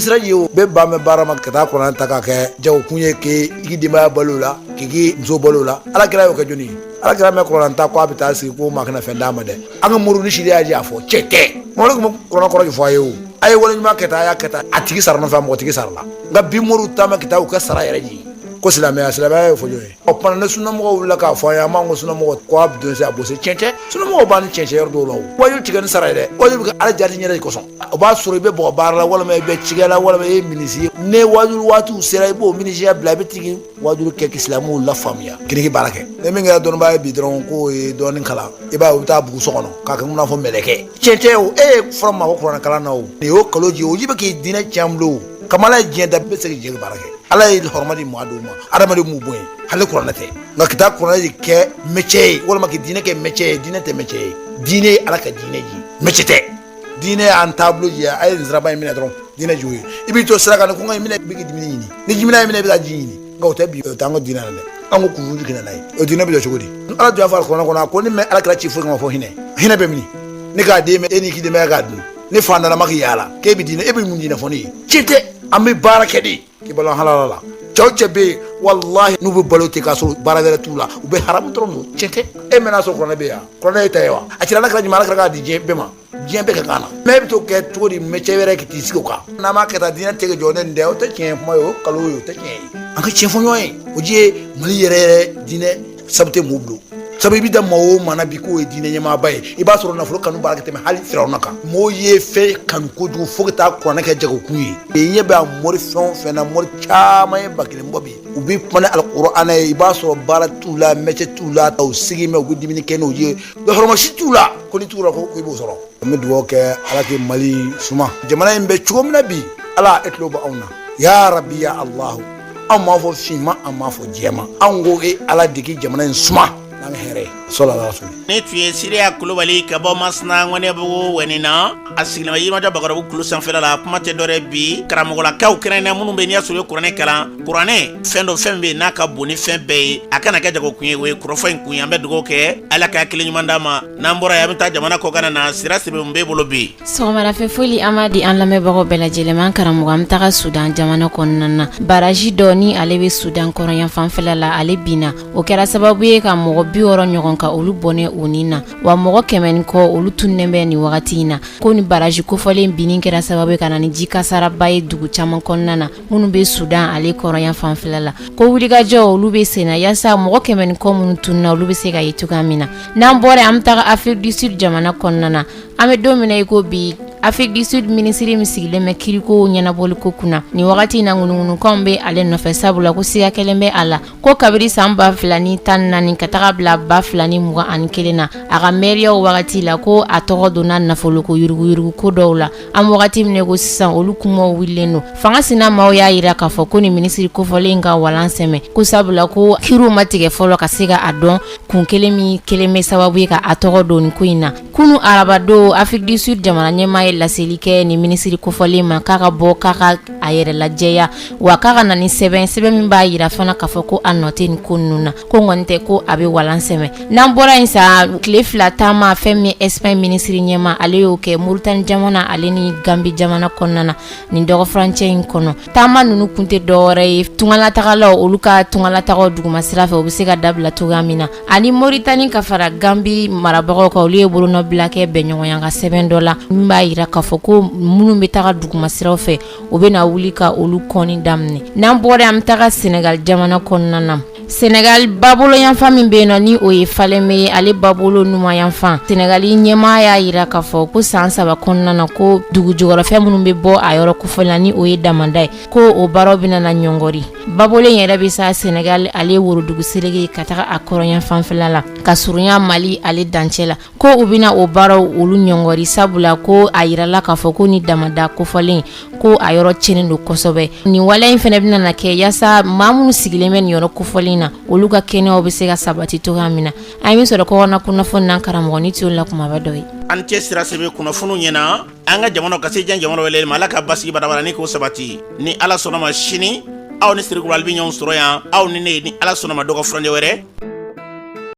sira ye. O bɛɛ ban bɛ baara ma ka taa kuranɛ ta k'a kɛ jagokun ye, k'i k'i denbaya balo o la, k'i k'i muso balo o la. Ala kira y'o kɛ jɔni ye? Ala kira mɛ kuranɛ ta ko a bɛ taa sigi ko maa kana fɛn d'a ma dɛ. An ka moriw ni sariya y'a fɔ cɛ tɛ mori tun bɛ kuranɛ kɔrɔ de fɔ a ye. O a ye wale ɲuman kɛ tan, a y'a kɛ tan, a tigi sara nɔfɛ, a mɔgɔ tigi sara la. Nka bi moriw taama ka taa u ka sara yɛrɛ jigin ko silamɛya, silamɛya ye fɔ jɔn ye? O tuma ni sunamɔgɔw wulila k'a fɔ an ye, an b'an ko sunamɔgɔ ko a bɛ don se a bɔ se. Tiɲɛ tɛ, sunamɔgɔw b'an ni tiɲɛ cɛ yɔrɔ dɔw la. O wajibi tigɛ ni sara ye dɛ, wajibi ka ala jati yɛrɛ de kosɔn. O b'a sɔrɔ i bɛ bɔgɔ baara la, walima i bɛ cikɛ la, walima i ye minisi ye. Ne waajuli waatiw sera, i b'o minisiya bila, i bɛ tigi waajuli kɛ k'i silamɛw lafaamuya, k'i baara kɛ. Ni min kɛra dɔnnibaa ye bi dɔrɔn k'o ye dɔɔnin kalan, i b'a ye u bɛ taa bugu so kɔnɔ k'a kɛ n'a fɔ mɛlɛkɛ. Tiɲɛ tɛ o. E ye fɔra ma ko kuranɛ kalan na, o nin y'o kalo ji, o ji bɛ k'i diinɛ tiɲɛ an bolo. Kama Ala ye diɲɛ da, bɛɛ se ka jɛ ka baara kɛ. Ala ye hɔrɔma di maa dɔw ma, adamadenw m'u bonya, hali kuranɛ tɛ. Nka ka taa kuranɛ de kɛ métier ye, walima ka diinɛ kɛ métier ye, diinɛ tɛ métier ye. Diinɛ ye Ala ka diinɛ ji, métier tɛ. Diinɛ y'an taabolo ji ye. A ye nin siraba in minɛ dɔrɔn, diinɛ jugu ye. I b'i to sira kan, ni kɔngɔ y'i minɛ, i bɛ k'i dumuni ɲini, ni jiminɛ y'i minɛ, i bɛ taa ji ɲini. Nka o tɛ bi, o t'an ka diinɛ la dɛ. An ko kuruju kɛnɛ n'a ye, o diinɛ bɛ jɔ cogo di? Ala tun y'a fɔ kuranɛ kɔnɔ ko ne ma ala kira ci foyi kama fo hinɛ. Hinɛ bɛ min? Ne k'a d'e ma, e n'i k'i denbaya k'a dun. Ne fa nana ma k'i yaala k'e bɛ diinɛ, e bɛ mun diinɛ fɔ ne ye? Tiɲɛ tɛ. An bɛ baara kɛ de k'i balo halala la. Cɛw cɛ bɛ yen, walahi, n'u bɛ balo ten k'a sɔrɔ baara wɛrɛ t'u la, u bɛ haramu dɔrɔn don. Tiɲɛ tɛ. E mɛn'a sɔrɔ kuranɛ bɛ yan, kuranɛ ye ta ye wa? A cira ala kira jumɛn? Ala kira k'a di diɲɛ bɛɛ ma, diɲɛ bɛɛ ka kan na. Mais e bɛ t'o kɛ cogo di métier wɛrɛ k'i t'i sigi o kan? N'an m'a kɛ tan, diinɛ tɛ jɔ. Ne nin tɛ, o tɛ tiɲɛ kuma ye, o kalo ye, o tɛ tiɲɛ ye. An ka tiɲɛ fɔ ɲɔgɔn ye. O ji ye Mali yɛrɛ yɛrɛ diinɛ sabu tɛ mɔgɔw bolo. Sabu i bɛ da maa o maa na bi k'o ye diinɛ ɲɛmaaba ye, i b'a sɔrɔ nafolo kanu b'a la ka tɛmɛ hali Firawuna kan. Mɔgɔw ye fɛn kanu kojugu fo ka taa kuranɛ kɛ jagokun ye. I ɲɛ bɛ a mori fɛn o fɛn na, mori caman ye 1000 bɔ bi, u bɛ kuma ni alikuranɛ ye. I b'a sɔrɔ baara t'u la, métier t'u la, u sigi mɛ u bɛ dumuni kɛ n'o ye, hɔrɔma si t'u la. Ko ni tugura ko i b'o sɔrɔ. An bɛ dugawu kɛ, Ala k'i Mali suma. Jamana in bɛ cogo min na bi, Ala e tulo bɛ anw na. Ya rabi, ya Alahu, anw m'a fɔ finma, an m'a fɔ jɛma, anw ko e Ala de k'i jamana in suma n'an ka hɛrɛ ye. Sɔlɔ ala. Nin tun ye Siriya Kulubali ka bɔ Masina Ŋɔnɛbugu wɛni na. A sigilen bɛ Yirimajɔ Bakɔrɔbu kulu sanfɛla la. Kuma tɛ dɔwɛrɛ bi, karamɔgɔlakaw kɛrɛnkɛrɛn minnu bɛ n'i y'a sɔrɔ u ye kuranɛ kalan. Kuranɛ fɛn dɔ, fɛn bɛ yen n'a ka bon ni fɛn bɛɛ ye, a kana kɛ jagokun ye. O ye kɔrɔfɔ in kun ye. An bɛ dugawu kɛ, Ala ka hakili ɲuman d'a ma. N'an bɔra yen, an bɛ taa jamana kɔkan na. Sira Sidibe, mun b'e bolo bi? Sɔgɔmarafɛ foli an b'a di an lamɛnbagaw bɛɛ lajɛlen ma. Karamɔgɔ, an bɛ taga Sudan jamana kɔnɔna na. Baraji dɔ ni ale bɛ Sudan kɔrɔn fanfɛla la, ale binna. O kɛra sababu ye ka mɔgɔ 60 ɲɔgɔn ka olu bɔnɛ u ni na, wa mɔgɔ 100 ni kɔ, olu tununnen bɛ nin wagati in na. Ko ni baraji kofɔlen binni kɛra sababu ye ka na ni ji kasaraba ye dugu caman kɔnɔna na minnu bɛ Sudan ale kɔrɔnya fanfɛla la. Ko wulikajɔ olu bɛ senna yaasa mɔgɔ 100 ni kɔ minnu tununna, olu bɛ se ka ye cogoya min na. N'an bɔra, an bɛ taga Afrique du Sud jamana kɔnɔna na. An bɛ don min na i ko bi, Afrique du Sud minisiri min sigilen bɛ kiriko ɲɛnabɔliko kunna nin wagati in na, ŋunuŋunukanw bɛ ale nɔfɛ, sabula ko siga kɛlen bɛ a la ko kabiri san 2014 ka taga bila 2021 na, a ka mɛriyaw wagati la, ko a tɔgɔ donna nafoloko yuruguyurugu ko dɔw la. An wagati min ko sisan, olu kumaw wulilen don. Fanga sina maaw y'a jira k'a fɔ ko nin minisiri kofɔlen ka walan sɛmɛ, ko sabula ko kiriw ma tigɛ fɔlɔ ka se ka a dɔn kun kelen min kelen bɛ sababu ye ka a tɔgɔ don nin ko in na. Kunu arabadon, Afrique du Sud jamana ɲɛmaa ye laseli kɛ nin minisiri kofɔlen ma k'a ka bɔ k'a ka a yɛrɛ lajɛya, wa k'a ka na ni sɛbɛn, sɛbɛn min b'a jira fana k'a fɔ ko a nɔ tɛ nin ko ninnu na, ko kɔni tɛ ko a bɛ walan sɛmɛ. N'an bɔra yen sa, tile 2 taama, fɛn min Espagne minisiri ɲɛmaa, ale y'o kɛ Mauritanie jamana ale ni Gambie jamana kɔnɔna na nin dɔgɔfurancɛ in kɔnɔ. Taama ninnu kun tɛ dɔwɛrɛ ye, tungalatagalaw olu ka tungalatagaw duguma sira fɛ, u bɛ se ka dabila cogoya min na. Ani Mauritanie ka fara Gambie marabagaw kan, olu ye bolonɔbila kɛ bɛnɲɔgɔnya ka sɛbɛn dɔ la min b'a jira k'a fɔ ko minnu bɛ taga duguma siraw fɛ, u bɛna wuli ka olu kɔnni daminɛ. N'an bɔra, an bɛ taga Senegal jamana kɔnɔna na. Senegal babolo yanfan min bɛ yen nɔ, ni o ye Falémé ye, ale babolo numanyanfan, Senegal ɲɛmaa y'a jira k'a fɔ ko san 3 kɔnɔna na, ko dugu jukɔrɔfɛn minnu bɛ bɔ a yɔrɔ kofɔlen na, ni o ye damanda ye, ko o baaraw bɛna na ɲɔngɔri. Babolo in yɛrɛ bɛ sa Senegal ale worodugu seleke ka taga a kɔrɔnya fanfɛla la ka surunya Mali ale dancɛ la, ko u bɛna o baaraw olu ɲɔngɔri, sabula ko a yirala k'a fɔ ko ni damanda kofɔlen, ko a yɔrɔ tiɲɛnen don kosɛbɛ. Nin waleya in fana bɛna na kɛ yaasa maa minnu sigilen bɛ nin yɔrɔ kofɔlen na, olu ka kɛnɛyaw bɛ se ka sabati cogoya min na. An ye min sɔrɔ kɔkanna kunnafoni na, karamɔgɔ, ni t'o la kumaba dɔ ye. An cɛ Sira Sidibe kunnafoniw ɲɛna. An ka jamana ka se diɲɛ jamana wɛrɛ ma. Ala ka basigi badabada ni k'o sabati. Ni Ala sɔnna ma, sini aw ni Siri Kulubali bɛ ɲɔgɔn sɔrɔ yan, aw ni ne, ni Ala sɔnna ma, dɔgɔ furancɛ wɛrɛ.